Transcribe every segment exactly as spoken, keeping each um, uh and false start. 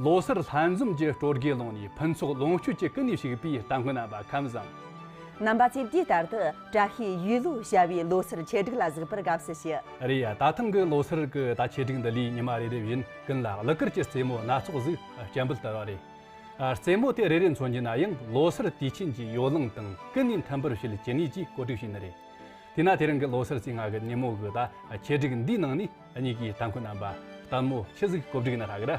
ལོ་སར་ལྷན་འཛོམས་ཀྱི་སྤྲོ་དགའི་ཀློང་ནས་ཕུན་ཚོགས་ལོངས་སྤྱོད་ཀྱི་ཀུན་ནས་ཕྱུག་པའི་ལྟ་མཁན་རྣམ་པ་ཁམས་བཟང་། རྣམ་པ་ཚོས་དུས་ལྟར་དུ་བཀྲ་ཤིས་ཡོས་ལོ་བྱ་བའི་ལོ་སར་ཆེད་སྒྲིག་ལ་གཟིགས་པར་དགའ་བསུ་ཞུ། རེད་ཡ། ད་ཐེངས་ཀྱི་ལོ་སར་གྱི་ད་ཆེད་སྒྲིག་འདི་ལས་ཉི་མ་རེ་རེ་བཞིན་ཀུན་ལ་གླུ་གར་གྱི་རྩེད་མོ་སྣ་ཚོགས་ཟིག་སྤྱན་འབུལ་བསྟར་བ་རེད། ཨ། རྩེད་མོ་དེ་རེ་རེ་མཚོན་རྒྱུ་ན་ཡང་ལོ་སར་དུས་ཆེན་གྱི་ཡོ་ལང་དང་ཀུན་ནས་མཐུན་པར་བྱེད་ཅེས་ནས་ཀྱིས་གོ་སྒྲིག་བྱས་ནི་རེད། དེས་ན་དེ་རིང་གི་ལོ་སར་རྩེ་ལྔ་གི་ཉིན་མོ་གི་ད་ཆེད་སྒྲིག་འདིའི་ནང་ནས་གཉིས་ཀྱིས་ལྟ་མཁན་རྣམ་པ་ལྟད་མོ་ཆི་ཟིག་གོ་སྒྲིག་ན་ཧྲ་གི་ར།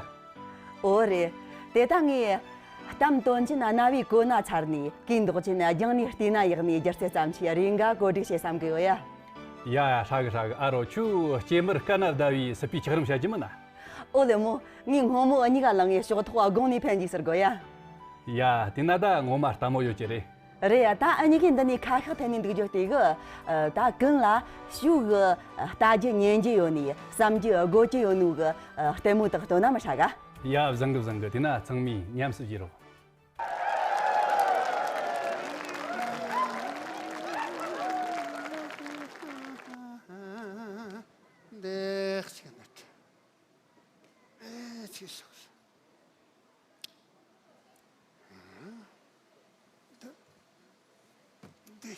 ཨོ་རེད། དེ་ད་ངས་གཏམ་དོན་ཅན་རྣ་བས་གོ་ན་ཚར་ནས། གོས་མདོག་ཅན་རྒྱང་ནས་བལྟས་ན་ཡག་ནས། སྒྱུ་རྩལ་ཙམ་གྱིས་རེ་འགའ་གོ་སྒྲིག་བྱེད་བསམ་གི་ཡོད་ཡ། ཡ་ཡ། ཧྲ་གི་ཧྲ་གི། ཨ་རོ། ཁྱོད་སྐྱེས་མར་དཀར་ནག་ཟླ་བའི་སྲིད་པའི་ཆགས་རིམ་བཤད་རྒྱུ་མིན་ན། ཨོ་ལེ་མོ། ངས་སྔོན་མོ་གཉིས་ཀ་བླངས་ངས་ཕྱོགས་ཐོག་དགོང་ནས་ཕན་གྱིས་ཟེར་གོ་ཡ། ཡ། དེ་ན་ད་ངོ་མ་ལྟད་མོ་ཡོད་ཀྱི་རེད། རེད་ཡ། ད་ཨ་ནི་གི་འདི་ནས་ཁ་ཤགས་ཐེབས་ནས་འདུག་རྒྱུ་དེ་གི། ཨ། ད་ཀུན་ལ་ཤུགས་གི་ལྟ་རྒྱུ་ཉན་རྒྱུ་ཡོད་ནི། བསམ་རྒྱུ་དགོད་རྒྱུ་ཡོད་ནོ་གི། ཨ། ལྟད་མོ་དག་སྟོན་ན་མི་ཧྲ་ག། ཡ། བཟང་གི་བཟང་གི། དེ་ན་ཚང་མས་ཉམས་སུ་བཞེས་རོགས། འདི་གཅིག་ནི། ཨེ། ཅི་ཞིག་འདི། འདི།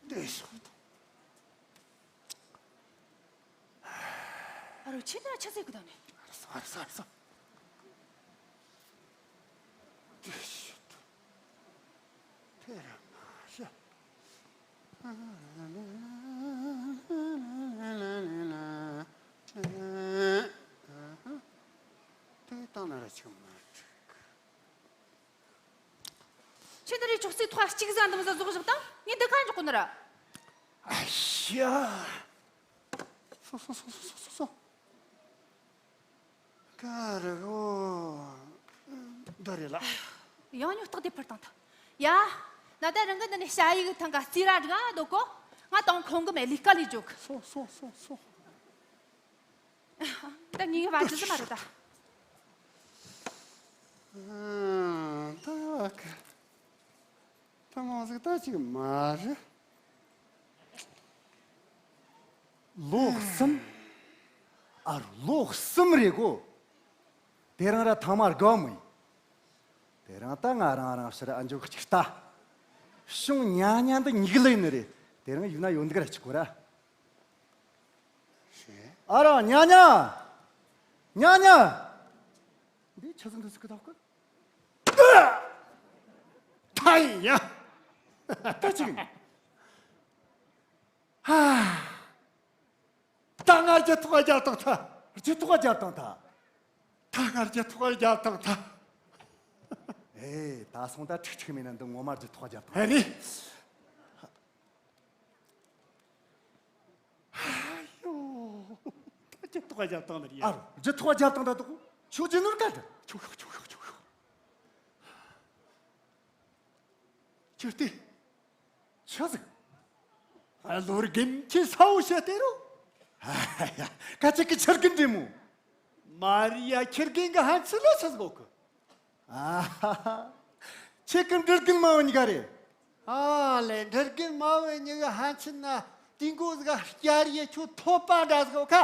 འདི་ཞིག་ཨ་རོ། ཁྱེད་ད་ཆི་ཟེར་གི་ད་ནི། ཨ་རོ་སོ། ཨ་རོ་སོ། ཨ་རོ་སོ། འདི་ཞིག་འདི་ར་མ་ཤ། དེ་བཏང་ན་ར་ཅིག་མ་འགྲིག་ཁྱེད་འདི་རེད། ཅོག་ཙེ་ཐོག་གཅིག་ཟ་འདི་མོ་ཟ་ཟོག་བཞག་དང་། ངས་འདི་ག་འཇོག་གོ་ནི་ར། ཨ་ཤ། སོ་སོ་སོ། ག་རེ་གོ། འདི་རེད་ལ། ཡང་ཉོ་སྟག་དེ་ཕར་བཏང་ཐལ། ཡ། ན་ད་རང་གི་འདི་ནས་ཞ་ཡི་གི་ཐང་ག་རྩིས་ར་འགྲིག་ཨ་འདོད་གོ། ང་དང་ཁོང་གི་མེ་ལི་ཀ་ལི་འཇོག་སོ་སོ་སོ་སོ། ད་ངའི་བ་ཇི་ཟི་མ་རེད་ད། ད་ག་ད་མང་ཟིག་ད་ཅིག་མ་རེད། ལོ་གསུམ། ཨ་རོ། ལོ་གསུམ་རེད་གོ། དེ་རིང་ར་ཐེངས་མ་དགུ་མོ་ཡིན། དེ་རིང་ད་ང་རང་རང་ཕྱིར་ཨ་མཆོག་གཅིག་ལྟ། བྱུང་ཉ་ཉ་འདི་ཉིག་ལེ་ནི་རེད། དེ་རིང་ཡུལ་ན་ཡོད་འདུག་ར་ཅིག་གོ་ར། ཨ་རོ། ཉ་ཉ། ཉ་ཉ། འདི་ཆི་ཟིག་འདུག་ཟིག་གི་ཐོག་གི། ཐ་ཡིན་ཡ། ད་ཅིག་ཧ། ད་ང་རྒྱུ་ཐོག་རྒྱལ་བཏང་ཐལ། རྒྱུ་ཐོག་རྒྱལ་བཏང་ཐལ། ད་ང་རྒྱུ་ཐོག་རྒྱལ་བཏང་ཐལ། ཨེ། ད་སོང་ད་ཁྲིག་ཁྲིག་མིན་ན་འདི་ངོ་མ་རྒྱུ་ཐོག་རྒྱལ་བཏང་། ཨ་རེད། ཨ་ཡོ། ད་རྒྱུ་ཐོག་རྒྱལ་བཏང་ནི་རེད། ཨ་རོ། རྒྱུ་ཐོག་རྒྱལ་བཏང་ད་དོ། ཁྱོད་རྒྱུ་ནོར་ག་འདྲ། ཁྱོད་ཤོག་ཁྱོད་ཤོག་ཁྱོད་ཤོག་ཁྱོད་ལྟོས། ཆི་ཟིག་ཨ། ལོ་རྒན་ཁྱེད་ས་བོ་བཤད་དེ་རོ། ཨ་ཡ། ཁ་ཅིག་གི་ཁྱི་རྒན་འདྲེ་མོ། མ་རི་ཡ། ཁྱི་རྒན་གི་ཧན་ཚི་ལ་ཆི་ཟིག་གོ་གི། ཨ་ཧ་ཧ། ཁྱེད་ཀྱི་འབྲི་རྒན་མ་བོ་གཉིས་ཀ་རེད། ཨ་ལེ། འབྲི་རྒན་མ་བོ་གཉིས་ཀྱི་ཧན་ཚི་ན་དེ་མགོ་ཟིག་སྐྱ་རིས་ཁྱོད་ཐོད་པ་འདྲ་ཟིག་གོ་ཁ།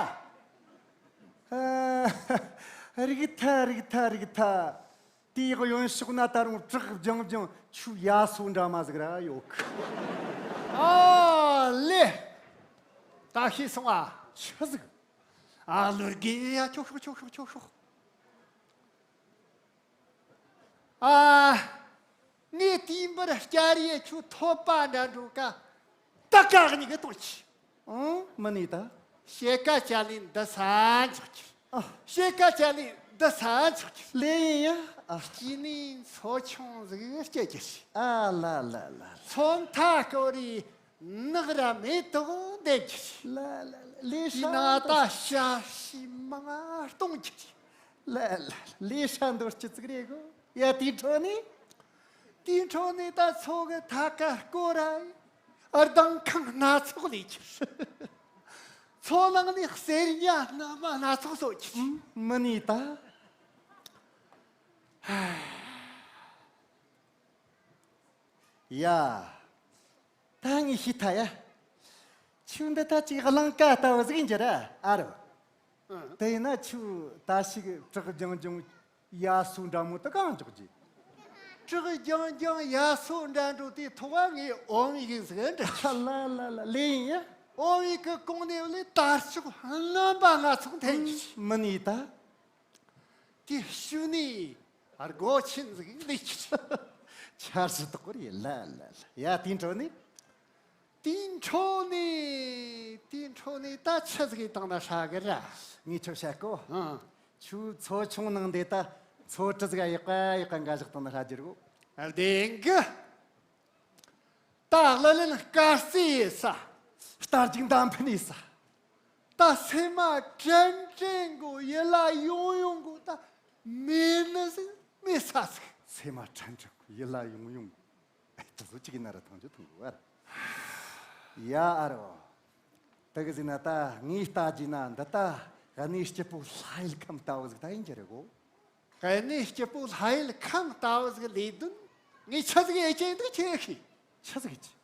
ཨ། རིག་ཐལ། རིག་ཐལ། རིག་ཐལ། དེའི་གཡོན་ཕྱོགས་ན་ད་རུང་བྲག་རྒྱང་རྒྱང་ཆུ་ཡ་སོ་འདྲ་མ་ཟིག་ར་ཡོད་གི། ཨ་ལེ། ད་ཤེས་སོང་ཨ། ཆི་ཟིག་ཨ་ལོ་རྒན་ཡ། ཁྱོད་ཤོག་ཁྱོད་ཤོག་ཁྱོད་ཤོག་ཨ། ངས་དེའི་འབུར་སྐྱ་རིས་ཁྱོད་ཐོད་པ་འདྲ་འགྲོ་ཀ། ད་ག་གཉིས་ཀ་གཏོང་གི། ཨང་། མི་ནི་ད། ཕྱེད་ཀ་ཅ་ལེན་འདི་ས་འཇོག་གི། ཨ། ཕྱེད་ཀ་ཅ་ལེན་འདི་ས་འཇོག་གི། ལེ་ཡིན་ཡ། ཨ། སྐྱེས་ནས་མཚོ་ཆུང་ཟིག་སྐྱེ་གི། ཨ་ལ་ལ་ལ། མཚོ་མཐའ་སྐོར་རེ་ནགས་ར་མེ་ཏོག་འདེབས་གི། ལ་ལ་ལ། ལེ་ཤ་ན་ད་འདུག་ཤ་ཤི་མང་ང་གཏོང་གི། ལ་ལ་ལ། ལེ་ཤ་འདོར་སྤྱི་ཚིག་རེད་གོ། ཡ། དེའི་འཕྲོ་ནས། དེའི་འཕྲོ་ནས་ད་མཚོ་གི་མཐའ་ཀ་སྐོར་ར་ཨར་ལྡང་ཁང་སྣ་ཚོགས་ལས་ཀྱི། མཚོ་ནང་ནས་གསེར་ཉ་སྣ་མ་སྣ་ཚོགས་གསོ་གི། མི་ནི་ད། ཡ། ད་ངས་ཤེས་ཐལ་ཡ། ཁྱོད་འདི་ད་ཅིག་གླང་ཀ་ལྟ་བུ་ཟིག་ཡིན་རྒྱུ་ར། ཨ་རོ། ཨ། དེས་ན་ཁྱོས་ད་ཞིག་བྲག་རྒྱང་རྒྱང་ཡ་སོ་འདྲ་མོ་དེ་གང་འཇོག་རྒྱུ། བྲག་རྒྱང་རྒྱང་ཡ་སོ་འདྲ་འགྲོ་དེ་ཐོག་ངས་ཨོམ་ཡིག་ཟིག་འདྲ། ལ་ལ་ལ་ལ་ཡིན་ཡ། ཨོམ་ཡིག་གི་གོང་ནས་ལས་དར་ལྕོག་རྣམ་པ་སྣ་ཚོགས་འཐེན་གྱི། མི་ནི་ད། དེ་ཤུ་ནི་སྒོ་ཆེན་ཟིག་ལས་ཀྱི། ཆར་ཟིག་དག་གོ་རེད། ལ་ལ་ལ་ཡ། དེའི་འཕྲོ་ནས། དེའི་འཕྲོ་ནས། དེའི་འཕྲོ་ནས་ད་ཆི་ཟིག་བཏང་ན་ཧྲ་གི་ར། ངས་ཁྱོད་བཤད་གོ། ཨང་། ཁྱོད་མཚོ་ཆུང་ནང་འདི་ད་མཚོ་གྲུ་ཟིག་ཡག་པ་ཡག་པ་འགའ་ཞིག་བཏང་ན་ཧྲ་རྒྱུ་རེད་གོ། བདེན་གི། ད་ཀླུ་ལེན་དཀར་རྩེ་ཡིན་ས། རྟ་རྒྱུག་མདའ་འཕེན་ཡིན་ས། ད་སེམས་མ་དྲན་དྲན་གོ། ཡིད་ལ་ཡོང་ཡོང་གོ། ད་མེད་ནི་ཟིག་མེད་ས་ཟིག་སེམས་མ་དྲན་དྲན་གོ། ཡིད་ལ་ཡོང་ཡོང་གོ། ཨེ། དེ་ཚོ་གཅིག་ཡིན་ན་ར་ཐང་ཆུ་ཐུང་གོ་བར། ཡ་ཨ་རོ། དེ་གི་ཟིན་ན་ད་ངས་ལྟ་རྒྱུ་ན་འདི་ད་གནས་སྐྱིད་པོ་ལྷ་ཡུལ་ཁམས་ལྟ་བུ་ཟིག་ད་ཡིན་གྱི་རེད་གོ། གནས་སྐྱིད་པོ་ལྷ་ཡུལ་ཁམས་ལྟ་བུ་ཟིག་ལས་དོན་ངས་ཆི་ཟིག་ཡེ་ཅན་འདུག་ཁྱེད་ཤི། ཆི་ཟིག་ཡེ་ཅི།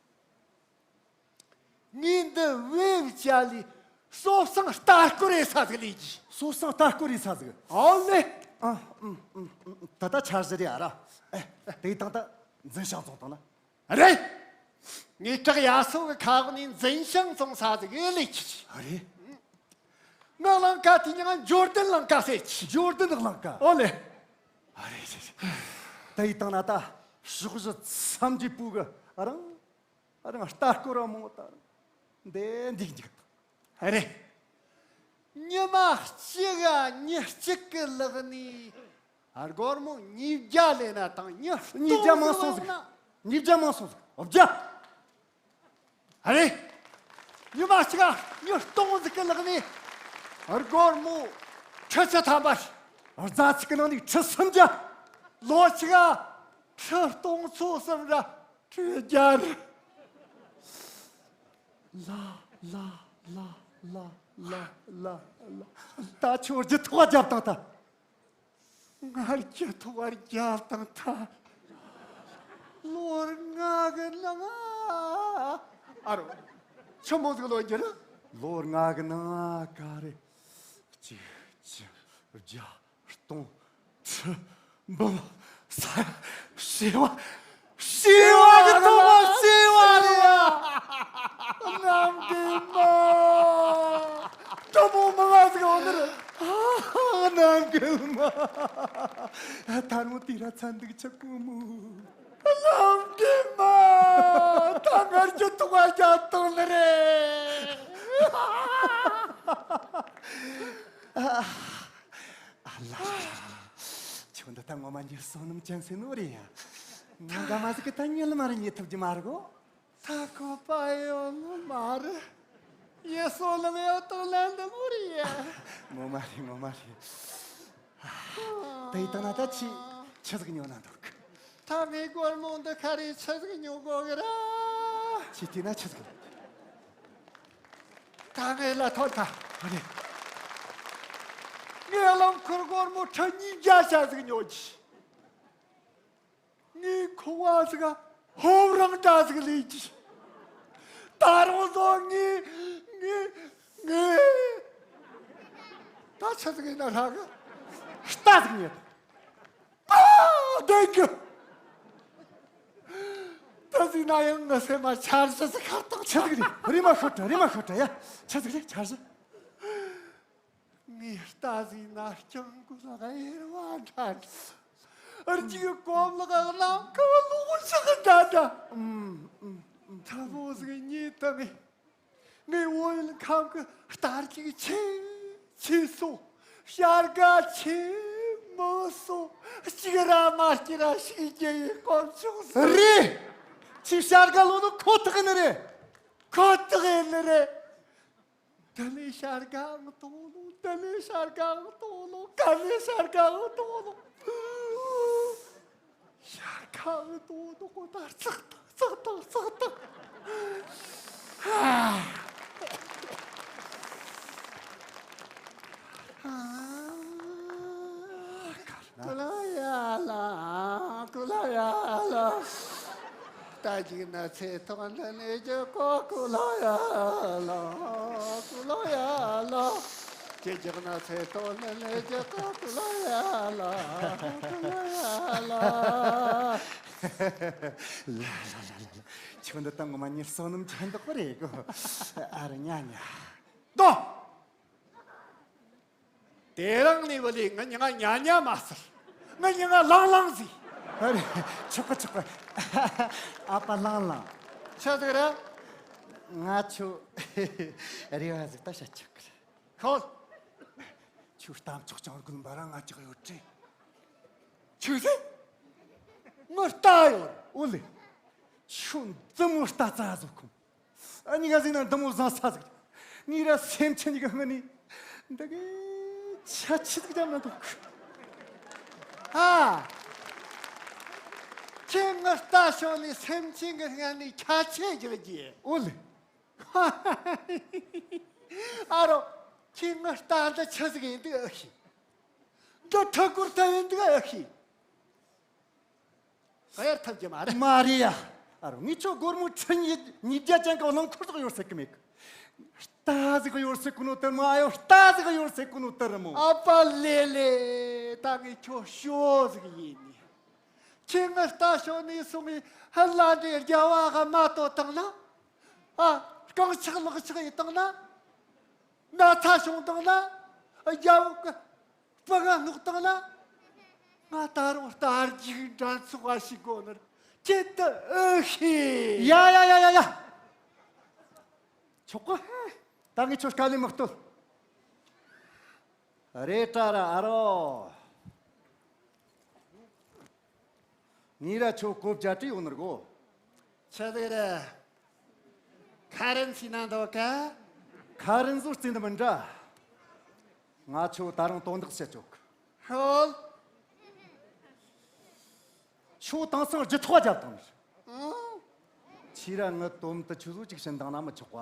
ངས་འདི་བེབ་ཅ་ལི་སོ་སང་ལྟ་སྐོར་རེ་ས་ཟིག་ལས་ཀྱི། སོ་སང་ལྟ་སྐོར་རེ་ས་ཟིག་ཨོ་ལེ། ཨ། ཨུམ་ཨུམ་ཨུམ། ད་ལྟ་འཆར་གཞི་རེད་ཨ་ར། ཨེ། དེ་དང་ད་འཛིན་ཤང་བཙོང་དང་ན། རེད། ངས་བྲག་ཡ་སོ་གི་ཁ་འོག་ནས་འཛིན་ཤང་བཙོང་ས་ཟིག་ལས་ཀྱི། རེད། ངའི་ལང་ཀ་དེ་ཉང་འབྱོར་ལྡན་ལང་ཀ་ཟེར་གྱི། འབྱོར་ལྡན་ལང་ཀ་ཨོ་ལེ། ཨ་རེ་རེ་རེ། ད་ཡི་དང་ན་ད་ཕྱོགས་བཞི་མཚམས་ཀྱི་སྤུ་གི་རང་རང་ལྟ་སྐོར་ར་མོ་ད་འདི་འདི་འདི་རེད། ཉི་མ་གཅིག་ག་ཉི་གཅིག་གི་ལག་ནས་སྒོར་མོ་ཉིས་བརྒྱ་ལེན་ན་དང་ཉི་ཉིས་བརྒྱ་མང་སོང་ཟིག་ཉིས་བརྒྱ་མང་སོང་ཟིག་བརྒྱ། ཨ་རེ། ཉི་མ་གཅིག་ག་ཉི་སྟོང་ཟིག་གི་ལག་ནས་སྒོར་མོ་ཁྲི་བཅུ་ཐམ་པ། ཟླ་གཅིག་གི་ནང་ནས་ཁྲི་སུམ་བརྒྱ། ལོ་གཅིག་ག་ཁྲི་སྟོང་ཚོ་གསུམ་ར་ཁྲི་བརྒྱ་རེད། ལ་ལ་ལ་ལ་ལ་ལ། ད་ཁྱོད་རྒྱུ་ཐོག་རྒྱབ་དང་ད། ང་རྒྱུ་ཐོག་རྒྱབ་དང་ད། ལོ་ལྔ་གི་ནང་ང་། ཨ་རོ། ཆི་མོ་ཟིག་ལོ་རྒྱུ་རེད། ལོ་ལྔ་གི་ནང་ང་ག་རེ། གཅིག་བཅུ་བརྒྱ་སྟོང་ཁྲི་འབུམ་ས་ཡ་བྱེ་བ་བྱེ་བ་གི་ཐོག་མ་བྱེ་བ་རེད་ཡ། གནམ་གི་མ། སྤྲང་པོ་མང་ང་ཟིག་འོང་ནི་རེད། གནམ་གི་མ། ད་རུང་དེ་ར་ཚན་འདུག་ཆག་གོ་མོ། གནམ་གི་མ། ད་ང་རྒྱུ་ཐོག་རྒྱག་བཏང་ནི་རེད། ཨ་ལ། ཁྱོད་འདི་ད་ངོ་མ་ཉིད་བསོད་ནམས་ཅན་ཟེར་ནོ་རེད་ཡ། ནམ་ག་མ་ཟིག་གི་ད་ཉིད་ལ་མ་རེད་རྙེད་ཐུབ་རྒྱུ་མ་རེད་གོ། ད་ཁོ་པ་ཡོང་ནི་མ་རེད། ཡེ་སོ་ལ་མེ་ཡོ་ཏོ་ལན་འདི་མོ་རེད་ཡ། ངོ་མ་རེད་ངོ་མ་རེད། དེ་ཡི་སྟེང་ན་ད་ཆི་ཆི་ཟིག་ཉོ་ན་འདུག་ད་ངའི་སྒོར་མོ་འདི་ཁ་རེ་ཆི་ཟིག་ཉོ་དགོ་གི་ར། ཆི་དེ་ན་ཆི་ཟིག་ད་ངའི་ལ་ཐོན་ཐ། ཨ་ནི། ངའི་རླངས་འཁོར་སྒོར་མོ་ཁྲི་ཉིས་བརྒྱ་ཆ་ཟིག་ཉོ་གི། ངའི་ཁོ་བ་ཟིག་ཧོབ་རང་འདྲ་ཟིག་ལས་ཀྱི། ད་རུང་བཟོ་ངའི་ངའི་ངའི། ད་ཆི་ཟིག་ཡིན་ན་ཧྲ་གི། རྟ་ཟིག་ཉོས། ཨ་བདེན་གི། ད་ཟིག་ན་ཡང་ངའི་སེམས་མ་འཆར་གཞི་ཟིག་ཁ་བཏང་ཆི་ཟིག་རེད། རེམ་མ་ཤོད་དྲ་རེམ་མ་ཤོད་དྲ་ཡ། ཆི་ཟིག་རེད་འཆར་གཞི། ངའི་རྟ་ཟིག་ན་སྤྱང་ཀི་ལ་གཡེར་བ་འདྲ་འདྲ། རྒྱུག་གོམ་ལ་གནམ་ཁ་ལོག་ཤག་འདྲ་འདྲ། ཨུམ་ཨུམ། ཐ་བོ་ཟིག་ཉིད་དང་ངའི་བོད་ཁམས་ཀྱི་རྟ་རྒྱུག་ཆེ་ཆེ་སོ། བྱ་དགའ་ཆེ་མང་སོ། གཅིག་ར་མ་སྐྱིད་ར་ཞིག་རྒྱལ་ཡི་དཀོན་མཆོག་ཟེར། རེད། ཁྱོས་བྱ་དགའ་ལོ་ནི་ཁོ་ཐག་ནི་རེད། ཁོ་ཐག་ཡིན་ནི་རེད། འདི་ལས་བྱ་དགའ་ཨང་དང་ལོ། འདི་ལས་བྱ་དགའ་ཨང་དང་ལོ། ག་ལས་བྱ་དགའ་ཨང་དང་ལོ། བྱ་དགའ་ཨང་དང་ལོ་ཁོ་ད་ཙག་ཏག་ཙག་ཏག་ཙག་ཏག་ཀུ་ལ་ཡ་ལ། ཀུ་ལ་ཡ་ལ། རྟ་རྒྱུག་ན་ཚེ་ཐོག་འདི་ནས་རྒྱུག་གོ། ཀུ་ལ་ཡ་ལ། ཀུ་ལ་ཡ་ལ། ཁྱེད་ཀྱི་ན་ཚེ་ཏོ་ལེ་ལེ་ཀྱི་ཀོ་ཀི་ལ་ཡ་ལ་ཀོ་ཀི་ལ་ཡ་ལ། ལ་ལ་ལ་ལ་ལ། ཁྱོད་འདི་ད་ངོ་མ་ཉིད་བསོད་ནམས་ཅན་འདུག་པ་རེད་གོ། ཨ་ར་ཉ་ཉ། ཏོ། དེ་རིང་ནས་བུ་ལས་ང་མྱིང་ང་ཉ་ཉ་མ་ཟེར། ང་མྱིང་ང་ལང་ལང་ཟེར། ཨ་རེ། ཆོག་གི་ཆོག་གི། ཨ་ཕ་ལང་ལང་། ཆི་ཟིག་རེད། ང་ཆོ་རེ་བ་ཟིག་ད་བྱ་ཆོག་གི། ཤོད། ཁྱོད་རྟ་མཆོག་ལྕང་དགུན་འབའ་ར་ང་ཅག་ཡོད་དྲི། ཆི་ཟེར། ངའི་རྟ་ཡོད། ཨོ་ལེ། ཁྱོད་འདི་མོ་རྟ་རྩ་བཟོ་ཁུངས། ཨ་ནི་ག་ཟིག་ན་འདི་མོ་བཟང་ས་ཟིག། ངའི་ར་སེམས་ཅན་གྱི་ངི་ནི་འདི་གི་ཆ་ཆི་ཟིག་རྒྱབ་ན་འདུག། ཨ། ཁྱེད་ངའི་རྟ་ཤོར་ནས་སེམས་ཅན་གྱི་ངི་ནི་ཁྱད་ཆོས་རྒྱག་རྒྱུ། ཨོ་ལེ། ཨ་རོ། ཁྱེད་ངའི་རྟ་འདི་ཆི་ཟིག་ཡིན་འདུག་ཨེ་ཤེས། འདི་ཕྲུ་གུར་ཐལ་ཡིན་འདུག་ཨེ་ཤེས། གཡར་ཐབས་ཀྱི་མ་རེད། མ་རེད་ཡ། ཨ་རོ། ངས་ཁྱོད་སྒོར་མོ་ཁྲི་ཉིས་ཉིས་བརྒྱ་ཅན་གྱི་རླངས་འཁོར་ཟིག་ཡོད་ཟེར་གི་མེད་གི། རྟ་ཟིག་ཡོད་ཟེར་གོ་ནོ་དེར་མོ། ཨ་ཡོ། རྟ་ཟིག་ཡོད་ཟེར་གོ་ནོ་དེར་མོ། ཨ་ཕ་ལེ་ལེ། ད་ངས་ཁྱོད་ཤོ་ཟིག་ཡིན་ནི། ཁྱེད་ངའི་རྟ་ཤོར་ནས་སོང་ངས་ཧ་ལ་འདྲེ་རྒྱ་བ་ག་མ་ཏོ་བཏང་ན། ཨ། རྐང་ཆག་ལག་ཆག་ཡིན་བཏང་ན། ན་ཚ་བྱུང་བཏང་ན། རྒྱ་བོ་གི་སྤུ་ག་སྣོག་བཏང་ན། ང་ད་རུང་རྟ་རྒྱུག་འགྲན་ཚོགས་བ་ཞིག་དགོ་ནར་ཁྱེད་དུ་ཨེ་ཤེས། ཡ་ཡ་ཡ་ཡ་ཡ། ཆོག་གི། ད་ངས་ཁྱོད་དཀའ་ལས་མི་གཏོད། རེད་དྲ་ར་ཨ་རོ། ངས་ར་ཁྱོད་གོ་བརྒྱ་དྲིས་ཡོང་ནི་རེད་གོ། ཆི་ཟིག་རེད། ཁ་རན་སི་ན་འདོད་ག། ཁ་རན་ཟོ་རྩེ་འདི་མི་འདྲ། ང་ཁྱོད་ད་རུང་དོན་དག་བཤད་ཆོག་གི། ཧོལ། ཁྱོད་དེང་སང་རྒྱུ་ཐོག་རྒྱབ་བཏང་ནི་རེད། ཨང་། ཁྱེད་ར་ངའི་དོམ་དུ་ཆུ་བཟོ་ཅིག་བྱིན་བཏང་ན་མི་ཆོག་པ།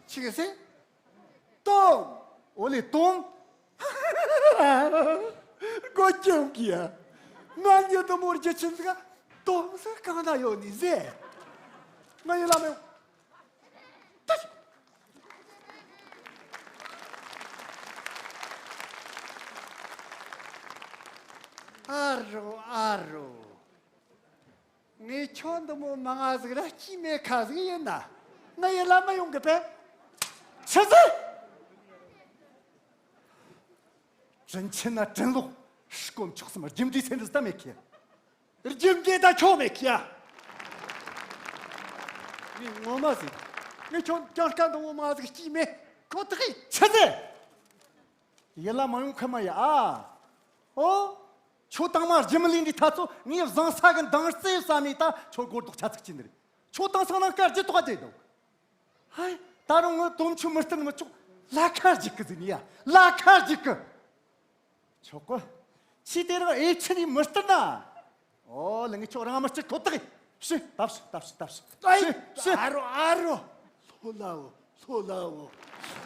ཆི་གི་ཟེར། དོམ། ཨོ་ལེ་དོམ། སྒོ་སྐྱོང་གི་ཡ། ང་ཉིད་དུ་མོར་རྒྱུ་ཆེན་ཟིག་དོམ་ཟིག་གང་ན་ཡོད་ནི་ཟེར། ང་ཡི་ལ་མེ། ཨ་རོ་ཨ་རོ། ངས་ཁྱོད་འདི་མོ་མང་ང་ཟིག་ར་སྐྱིད་མེད་ཁ་ཟིག་ཡིན་ན། ང་ཡི་ལ་མ་ཡོང་གི་པས། ཆི་ཟིག། དྲིན་ཆེན་ན་དྲིན་ལོག། སྐོམ་ཆོག་སམ་རྒྱུ་འབྲས་སེམས་འདི་ལྟ་མེད་ཁི། རྒྱུ་འབྲས་ད་ཁྱོད་མེད་ཁི་ཡ། ངས་ངོ་མ་ཟིག། ངས་ཁྱོད་ཀྱང་སྐད་འདི་མོ་མང་ང་ཟིག་སྐྱིད་མེད་ཁོ་ཐག་ཡིན། ཆི་ཟིག། ཡིད་ལ་མ་ཡོང་ཁི་མ་ཡ་ཨ། ཨོ། ཁྱོད་དང་མ་རྒྱུ་མི་ལས་འདི་ཐ་ཚོ་ངས་བཟང་ས་གི་འདང་རྩེ་ས་ནས་ད་ཁྱོད་སྒོར་རྡོག་ཆ་ཚིག་ཅི་འདིར། ཁྱོད་དེང་སང་ནང་སྐར་རྒྱུ་ཐོག་བསྡད་འདུག། ཧའི། ད་རུང་ངི་དོམ་ཆུ་མི་སྟེར་མི་ཆོག། ལ་ཁ་རྒྱུག་གི་ཟིན་ཡ། ལ་ཁ་རྒྱུག་གི། ཆོག་གི། ཁྱེད་དེ་རིང་ཨེ་ཆི་ནས་མི་སྟེར་ན། ཨོ་ལེ་ངས་ཁྱོད་རང་མི་སྟེར་ཁོ་ཐག་ཡིན། ཤི། ལྟ་ཤི་ལྟ་ཤི་ལྟ་ཤི། ཨེ། ཤི་ཤི། ཨ་རོ་ཨ་རོ། ལྷོ་ལ་འོ། ལྷོ་ལ་འོ།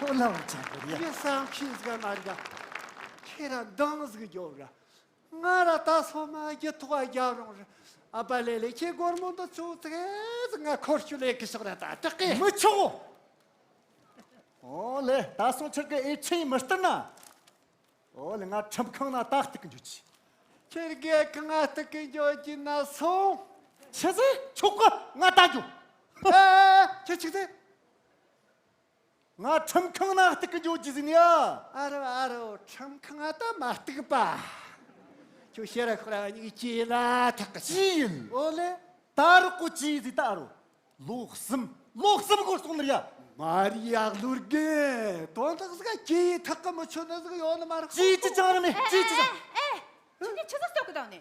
ལྷོ་ལ་འོ་ཅང་གི་རེད་ཡ། ཁྱེད་བསམ་ཤེས་ཟིག་མ་རེད་ད། ཁྱེད་རང་འདང་ཟིག་རྒྱོབ་ར། ང་ར་ད་སོ་མ་རྒྱུ་ཐོག་རྒྱབ་རུང་རེད། ཨ་ཕ་ལེ་ལེ། ཁྱེད་སྒོར་མོ་འདི་ཚོ་ཚེ་ང་འཁོར་ཤུལ་ལས་ཀི་ཤོག་ར་ད་དྲག་གི། མི་ཆོག། ཨོ་ལེ་ད་སོང་ཁྱེད་ཀྱི་ཨེ་ཆི་ཡིས་མི་སྟེར་ན། ཨོ་ལེ་ང་ཁྲིམས་ཁང་ན་ད་སྟེགས་ཀྱི་འཇུག་ཆི། ཁྱེད་ཀྱི་གང་ང་སྟེགས་ཀྱི་འཇུག་གི་ན་སོང་། ཆི་ཟེར། ཆོག་གི། ང་ད་འཇུག། ཨེ། ཁྱེད་ཆི་ཟེར། ང་ཁྲིམས་ཁང་ན་སྟེགས་ཀྱི་འཇུག་རྒྱུ་ཟིན་ཡ། ཨ་རོ་ཨ་རོ། ཁྲིམས་ཁང་ང་ད་མ་སྟེགས་པ། ཁྱོད་ཤེས་ར་ཁོ་ར་གཉིས་ཀྱི་ལ་ཐག་གི་ཅི་ཡིན། ཨོ་ལེ། ད་རོགས་གོ་ཅི་ཡིན་ཟིག་ད་ཨ་རོ། ལོ་གསུམ། ལོ་གསུམ་འགོར་སོང་ནི་རེད་ཡ། མ་རེད་ཡ་ལུར་གེ། དོན་དག་ཟིག་ག་ཅི་ཡིན་ཐག་གི་མི་ཆོད་ནི་ཟིག་ཡོད་ནི་མ་རེད། ཅི་ཅི་ཅང་ར་མེད། ཅི་ཅི་ཅང་། ཨེ། ཨེ། ཁྱེད་ཀྱིས་ཆི་ཟིག་ལྟོས་གི་དང་ནི།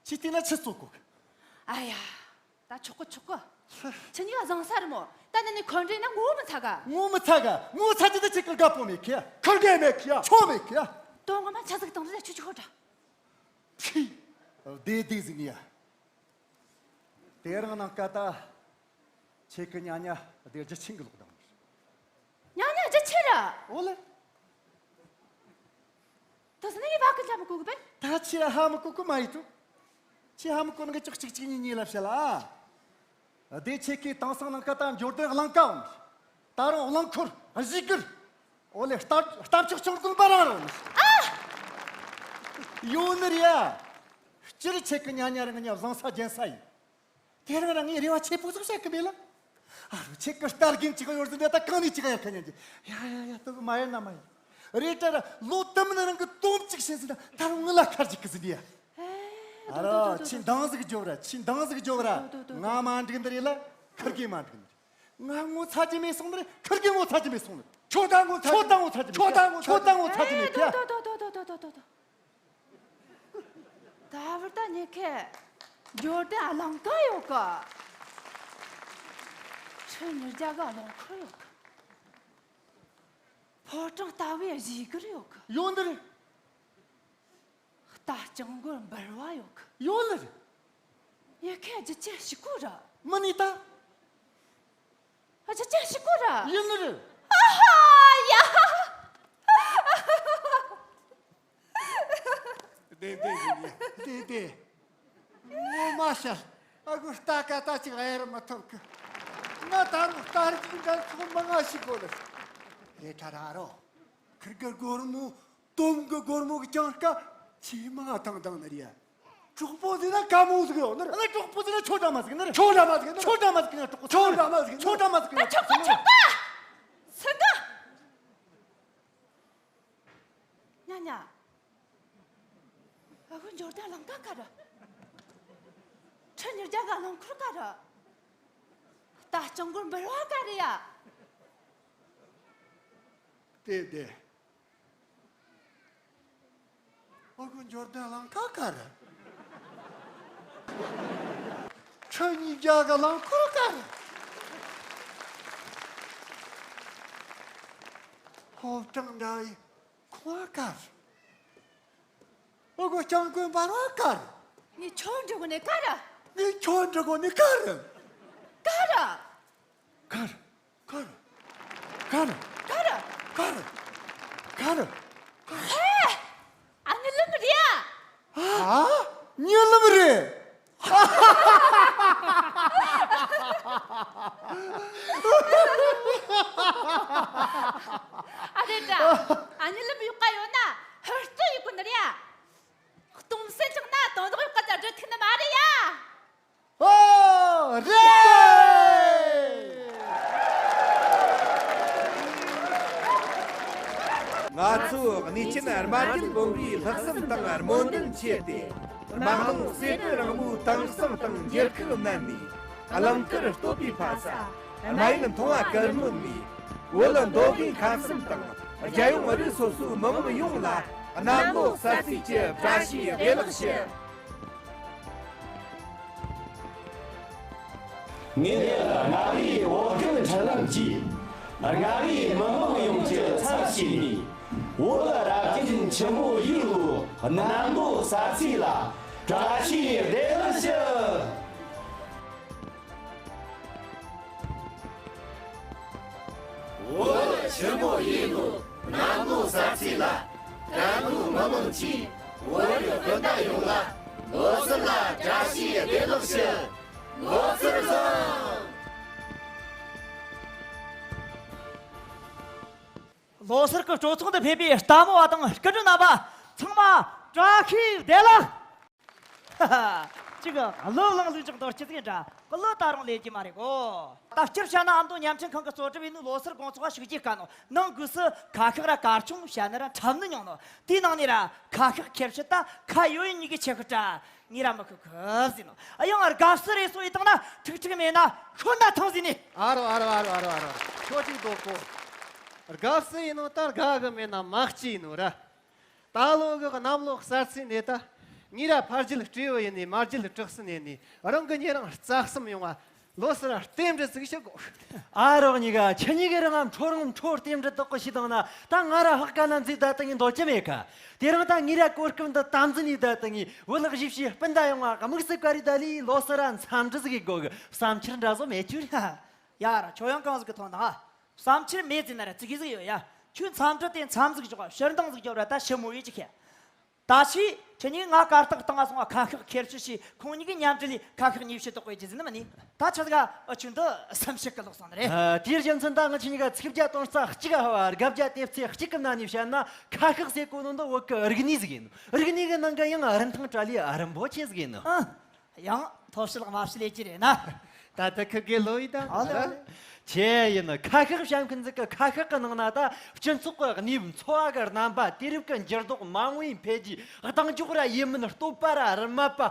ཁྱེད་བལྟས་ན་ཆི་ལྟོས་གོ་གི། ཨ་ཡ། ད་ཆོག་གི་ཆོག་གི། ཁྱེད་གཉིས་ཀ་བཟང་ས་རེད་མོ། ད་ནི་ནི་ཁོ་འདྲེ་ན་ངོ་མི་ཚ་ག། ངོ་མི་ཚ་ག། ངོ་ཚ་རྒྱུ་དེ་ཁྱེད་ཀྱི་དགའ་པོ་མེད་ཁི། ཁུར་གེ་མེད་ཁི། ཆོ་མེད་ཁི། དོན་ངོ་མ་ཆ་ཟིག་དང་ཟིག་ཆུ་ཆུ་ཧོ་འདྲ། ཕི། བདེ་བདེ་ཟིག་ནི་ཡ། དེ་རིང་ནངས་ཀ་ད། ཁྱེད་ཀྱི་ཉ་ཉ་དེ་རྒྱུ་ཆེན་གི་ལོག་དང་། ཉ་ཉ་རྒྱུ་ཆེ་ར། ཨོ་ལེ། ད་ཟི་ནི་ཡི་བ་ཀི་ལ་མི་གོ་གི་པས། ད་ཁྱེད་ཧ་མི་གོ་གི་མ་ཡིན་དུ། ཁྱེད་ཧ་མི་གོ་ནི་གི་ཅོག་ཅིག་ཅིག་གཉིས་གཉིས་ལ་བཤད་ལ། དེ་ཁྱེད་ཀྱི་དེང་སང་ནངས་ཀ་ད་འབྱོར་ལྡན་གླིང་ཀ་འོང་། ད་རུང་རླངས་འཁོར་གཞིས་གུར། འོ་ལེ་རྟ་རྟ་མཆོག་ཆང་དུང་པ་རང་རང་། ཨ། ཡོད་ནི་རེད་ཡ། སྤྱིར་ཁྱེད་ཀྱི་ཉ་ཉ་རང་ཉ་བཟང་ས་རྒྱན་ས་ཡིན། དེ་རིང་རང་ངས་རེ་བ་ཆེ་པོ་ཟིག་བྱེད་གི་མེད་ལ། ཨ་རོ་ཁྱེད་ཀྱི་རྟ་རྒན་ཅིག་ཡོད་ཟིན་འདི་ད་གང་ནས་ཅིག་ཡར་ཁ་ཉན་གྱི། ཡ་ཡ་ཡ་ཏོ་མ་ཡར་ན་མ་ཡིན། རེད་དྲ་ར་ལོ་དུ་མིན་རང་གི་དོམ་ཅིག་བྱིན་ཟིན་ད་ད་རུང་ངི་ལ་ཁར་ཅིག་གི་ཟིན་འདི་ཡ། ཨ་རོ་ཁྱེད་འདང་ཟིག་རྒྱོབ་ར། ཁྱེད་འདང་ཟིག་རྒྱོབ་ར། ང་མ་འགྲིག་འདི་རེད་ལ་ཁུར་གི་མ་འགྲིག་འདི་རེད། ང་ངོ་ཚ་རྒྱུ་མེད་སོང་ནི་རེད། ཁུར་གི་ངོ་ཚ་རྒྱུ་མེད་སོང་ནི་རེད། ཁྱོད་ད་ངོ་ཚ་ཁྱོད་ད་ངོ་ཚ་རྒྱུ་མེད། ཁྱོད་ད་ངོ་ཚ་ཁྱོད་ད་ངོ་ཚ་རྒྱུ་མེད་ཁྱོད། ད་བར་ད་ཉེ་ཁེ་འབྱོར་ལྡན་གླིང་ག་ཡོད་གི། ཁྲི་ཉིས་བརྒྱ་གི་རླངས་འཁོར་ཡོད་གི། ཕོ་བྲང་ལྟ་བུའི་གཞིས་གུར་ཡོད་གི། ཡོད་འདིར། རྟ་རྐྱང་མགོར་འབུལ་བ་ཡོད་གི། ཡོད་ལེ། ཡ་ཁའི་རྒྱུ་ཆ་ཞིག་གོ་ར། མི་ནི་ད། རྒྱུ་ཆ་ཞིག་གོ་ར། ཡིན་ནི་རེད། ཨ་ཧ་ཡ། དེ་དེ་དེ་དེ། ངོ་མ་ཤར། ཨ་ཁུ་རྟ་ཀ་ད་ཅིག་ཨེ་ར་མ་ཐོབ་གི། ང་ད་རུང་རྟ་རྒྱུག་འདྲ་ཚོགས་མ་ང་ཞིག་གོ་ལེ། རེད་དྲ་ར་རོ། ཁིར་གི་སྒོར་མོ། དོམ་གི་སྒོར་མོ་གི་གྱང་ཀ་ཆེས་མང་དང་དང་ནི་རེད། གྲོགས་པོ་ཟིག་ན་དཀའ་མོ་ཟིག་ཡོད་ནི་རེད། ཨ་ནི་གྲོགས་པོ་ཟིག་ན་ཁྱོད་འདྲ་མ་ཟིག་ནི་རེད། ཁྱོད་འདྲ་མ་ཟིག་ནི་རེད། ཁྱོད་འདྲ་མ་ཟིག་ན་གྲོགས་པོ་ཁྱོད་འདྲ་མ་ཟིག་ཁྱོད་འདྲ་མ་ཟིག་ན་ད་ཆོག་གི་ཆོག་གི། སེང་གེ། ཉ་ཉ། ཨ་ཁུ་འབྱོར་ལྡན་གླིང་ག་ག་རེ། ཁྲི་ཉིས་བརྒྱ་གི་རླངས་འཁོར་ག་རེ། རྟ་རྐྱང་མགོར་འབུལ་བ་ག་རེ་ཡ། དེ་དེ། ཨ་ཁུ་འབྱོར་ལྡན་གླིང་ག་ག་རེ། ཁྲི་ཉིས་བརྒྱ་གི་རླངས་འཁོར་ག་རེ། ཕོ་བྲང་འདྲ་བའི་ཁང་བ་ག་རེ། ཨ་ཁུ་སྐྱབས་མགོན་འབར་བ་ག་རེ། ངས་ཁྱོད་འདྲི་གོ་ནས་ག་རེ། ངས་ཁྱོད་འདྲི་གོ་ནས་ག་རེ། ག་རེ། ག་རེ། ག་རེ། ག་རེ། ག་རེ། ག་རེ། ག་རེ། ཧེ། ཨ་ནི་ལམ་རེད་ཨ། ཨ། ཉི་ལམ་རེད། ཨ་རེད་དྲ། ཨ་ནི་ལམ་ཡོད་ཀ་ཡོད་ན་ཧུར་བརྩོན་ཡོད་གོ་ནི་རེད་ཨ། སྟོང་སེམས་ཆགས་ན་དོན་དག་ཡོད་ཀ་ད་འགྲུབ་ཐུབ་ནི་མ་རེད་ཡ། ཨོ། རེད། ང་ཚོས་གནས་ཆེན་རྨ་རྒྱལ་དགོན་པའི་ལྷག་བསམ་དང་སྨོན་འདུན་ཆེད་དུ། རྨ་གླིང་གསེར་ཁྲི་རིང་མོའི་དེང་སང་དང་འགྱུར་ཁུག་མནན་ནས། གླིང་དཀར་བསྟོད་པའི་ཕ་ས། རྨ་ཡུལ་མཐོང་བ་ཀུ་སྨོན་ནས། བོད་མདོ་དབུས་ཁམས་གསུམ་དང་། རྒྱལ་ཡོངས་རིགས་སོ་སོའི་མི་དམངས་ཡོངས་ལ། གནམ་ལོ་གསར་ཚེས་ཀྱི་བཀྲ་ཤིས་བདེ་ལེགས་ཞུ། ངེད་རང་རེའི་བོད་ཁུལ་འཕྲིན་ལམ་གྱིས། རང་རེའི་མི་དམངས་ཡོངས་ཀྱི་ཚབ་བྱས་ནས། བོད་རབ་བརྟན་ཆེན་མོ་ཡུལ་ལུ་གནམ་ལོ་གསར་ཚེས་ལ་བཀྲ་ཤིས་བདེ་ལེགས་ཞུ། བོད་ཆེན་མོ་ཡིན་ནོ་གནམ་ལོ་གསར་ཚེས་ལ། དགའ་ལྡན་མི་མང་གིས་བོད་རིགས་སྤུན་ཟླ་ཡོངས་ལ་ལོ་གསར་ལ་བཀྲ་ཤིས་བདེ་ལེགས་ཞུ། ལོ་གསར་བཟང་། ལོ་གསར་གྱི་སྤྲོ་ཚོགས་འདི་ཕེབས་པའི་ལྟད་མོ་བ་དང་སྐུ་མགྲོན་རྣམ་པ་ཚང་མ་བཀྲ་ཤིས་བདེ་ལེགས། ཅིག་གླུ་བླངས་ལུགས་ཅིག་འདོར་སྐྱིད་ཟིག་འདྲ། གླུ་ད་རུང་ལེན་གྱི་མ་རེད་གོ། ད་སྤྱིར་བཤད་ན་ཨ་མདོ་བརྙན་འཕྲིན་ཁང་གིས་གཙོ་སྒྲུབ་བྱས་ནོ་ལོ་གསར་དགོང་ཚོགས་ཞུགས་རྒྱུའི་སྐབས་ནོ། ནང་སྒོས་སུ་ཁ་ཤགས་ར་གར་ཆུང་བཤད་ན་ར་འཁྲབ་ནི་མྱོང་ནོ། དེའི་ནང་ནས་ར་ཁ་ཤགས་ཁེར་བཤད་ད་ཁ་ཡོད་ཡིན་ཉིད་ཀྱི་ཆེ་ཁུ་དྲ། ངས་ར་མི་ཁུ་ཁུ་ཟིན་ནོ། ཨ་ཡང་དགའ་བསུ་རེ་སོ་ཡི་དང་ན་ཁྲིག་ཁྲིག་མེད་ན་ཤོར་ན་ཐང་ཟིན་ནི། ཨ་རོ་ཨ་རོ་ཨ་རོ་ཨ་རོ་ཨ་རོ། ཁྱོད་ཅིག་དོ་གོ། དགའ་བསུ་ཡིན་ནོ་ད་དགའ་གི་མེད་ན་མ་སྐྱིད་ཡིན་ནོ་ར། ད་ལོ་གི་གནམ་ལོ་གསར་ཚེས་ནས་ད། ངས་ར་ཕ་རྒྱུད་སྤྲེའུ་ཡིན་ནས་མ་རྒྱུད་དྲག་སུ་ནས་ནས་རང་གི་ཉེ་རང་རྩ་གསུམ་ཡོང་བ། ལོ་གསར་རྟེན་འབྲེལ་ཟིག་ཞུ་དགོ། ཨ་རོགས་གཉིས་ཀ་ཁྱེད་གཉིས་ཀའི་རང་ང་འཕྲོ་རང་འཕྲོ་རྟེན་འབྲེལ་དག་གི་ཞུས་དང་ན་ད་ང་ར་ཧག་ག་ན་འཛིན་ད་ཏིང་འདོད་ཀྱི་མེད་ཀ། དེ་རིང་ད་ངས་ར་གོ་སྐབས་འདི་དམ་འཛིན་ནས་ད་ཏིང་བོད་གཞིས་བྱེས་སྤུན་ཟླ་ཡོང་བ་དམིགས་སུ་བཀར་རེ་ད་ལི་ལོ་གསར་ར་འཚམས་འདྲི་ཟིག་གི་དགོ་གི་བསམ་འཆར་འདྲ་བཟོ་མེད་ཅུ་ར། ཡ་ར་ཁྱོད་ཡང་གང་ཟིག་གི་ཐོན་དང་ཨ། བསམ་འཆར་མེད་ཟེར་ན་ར་ཙི་གི་ཟིག་ཡོད་ཡ། ཁྱོད་འཚམས་འདྲི་དེ་མཚམས་ཟིག་འཇོག་ཕྱིར་འདང་ཟིག་རྒྱོབ་ར་ད་ཞི་མོ་ཡེ་ཅིག་ཤེས། ད་ཕྱིས་ཁྱེད་གཉིས་ང་གར་སྟེགས་སྟེང་ང་སོང་ང་ཁ་ཤགས་ཁེར་ཕྱི་ཞིག་ཁོང་གཉིས་ཀྱི་མཉམ་འབྲེལ་ལས་ཁ་ཤགས་ཉེས་ཆད་དག་དགོས་རྒྱུ་ཟིན་ནི་མིན་ནི། ད་ཆ་ཟིག་ཨ་ཆུ་འདི་བསམ་ཤེས་ཀྱི་ལོག་སོང་ནི་རེད། ཨ། དེའི་རྒྱུ་མཚན་ད་ང་ཆོ་གཉིས་ཀ་ཚིག་བརྒྱ་དོན་རྩ་གཅིག་ཧ་བ་དགག་བརྒྱ་དེབ་ཚེ་གཅིག་གི་ནང་ནས་བཤད་ན། ཁ་ཤགས་ཟེར་གོ་ནོ་འདི་བོད་ཀྱི་རིག་གནས་ཟིག་ཡིན། རིག་གནས་ཀྱི་ནང་གི་ཡང་རིན་ཐང་བཀྲ་ལི་རིན་པོ་ཆེ་ཟིག་ཡིན་ནོ། ཨ། ཡང་ཐོབ་ཤེས་དམའ་ཤོས་ལས་ཀྱི་རེད་ན། ད་ལྟ་ཁི་དགེ་ལོ་ཡི་ད། ཨ་ལེ། ཨ་ལེ། ཆེ་ཡིན། ཁ་ཤགས་བཤད་མཁན་ཟིག་གི་ཁ་ཤགས་ཀྱི་ནང་ན་ད་སྤྱི་ཚོགས་ཀྱི་གནས་བབ། འཚོ་བ་གི་རྣམ་པ། དུས་རབས་ཀྱི་འགྱུར་ལྡོག། མ་དངུལ་འཕེལ་རྒྱས། གདེང་འཇོག་ར་ཡིན་མིན། བསྟོད་པ་ར་རྨད་པ།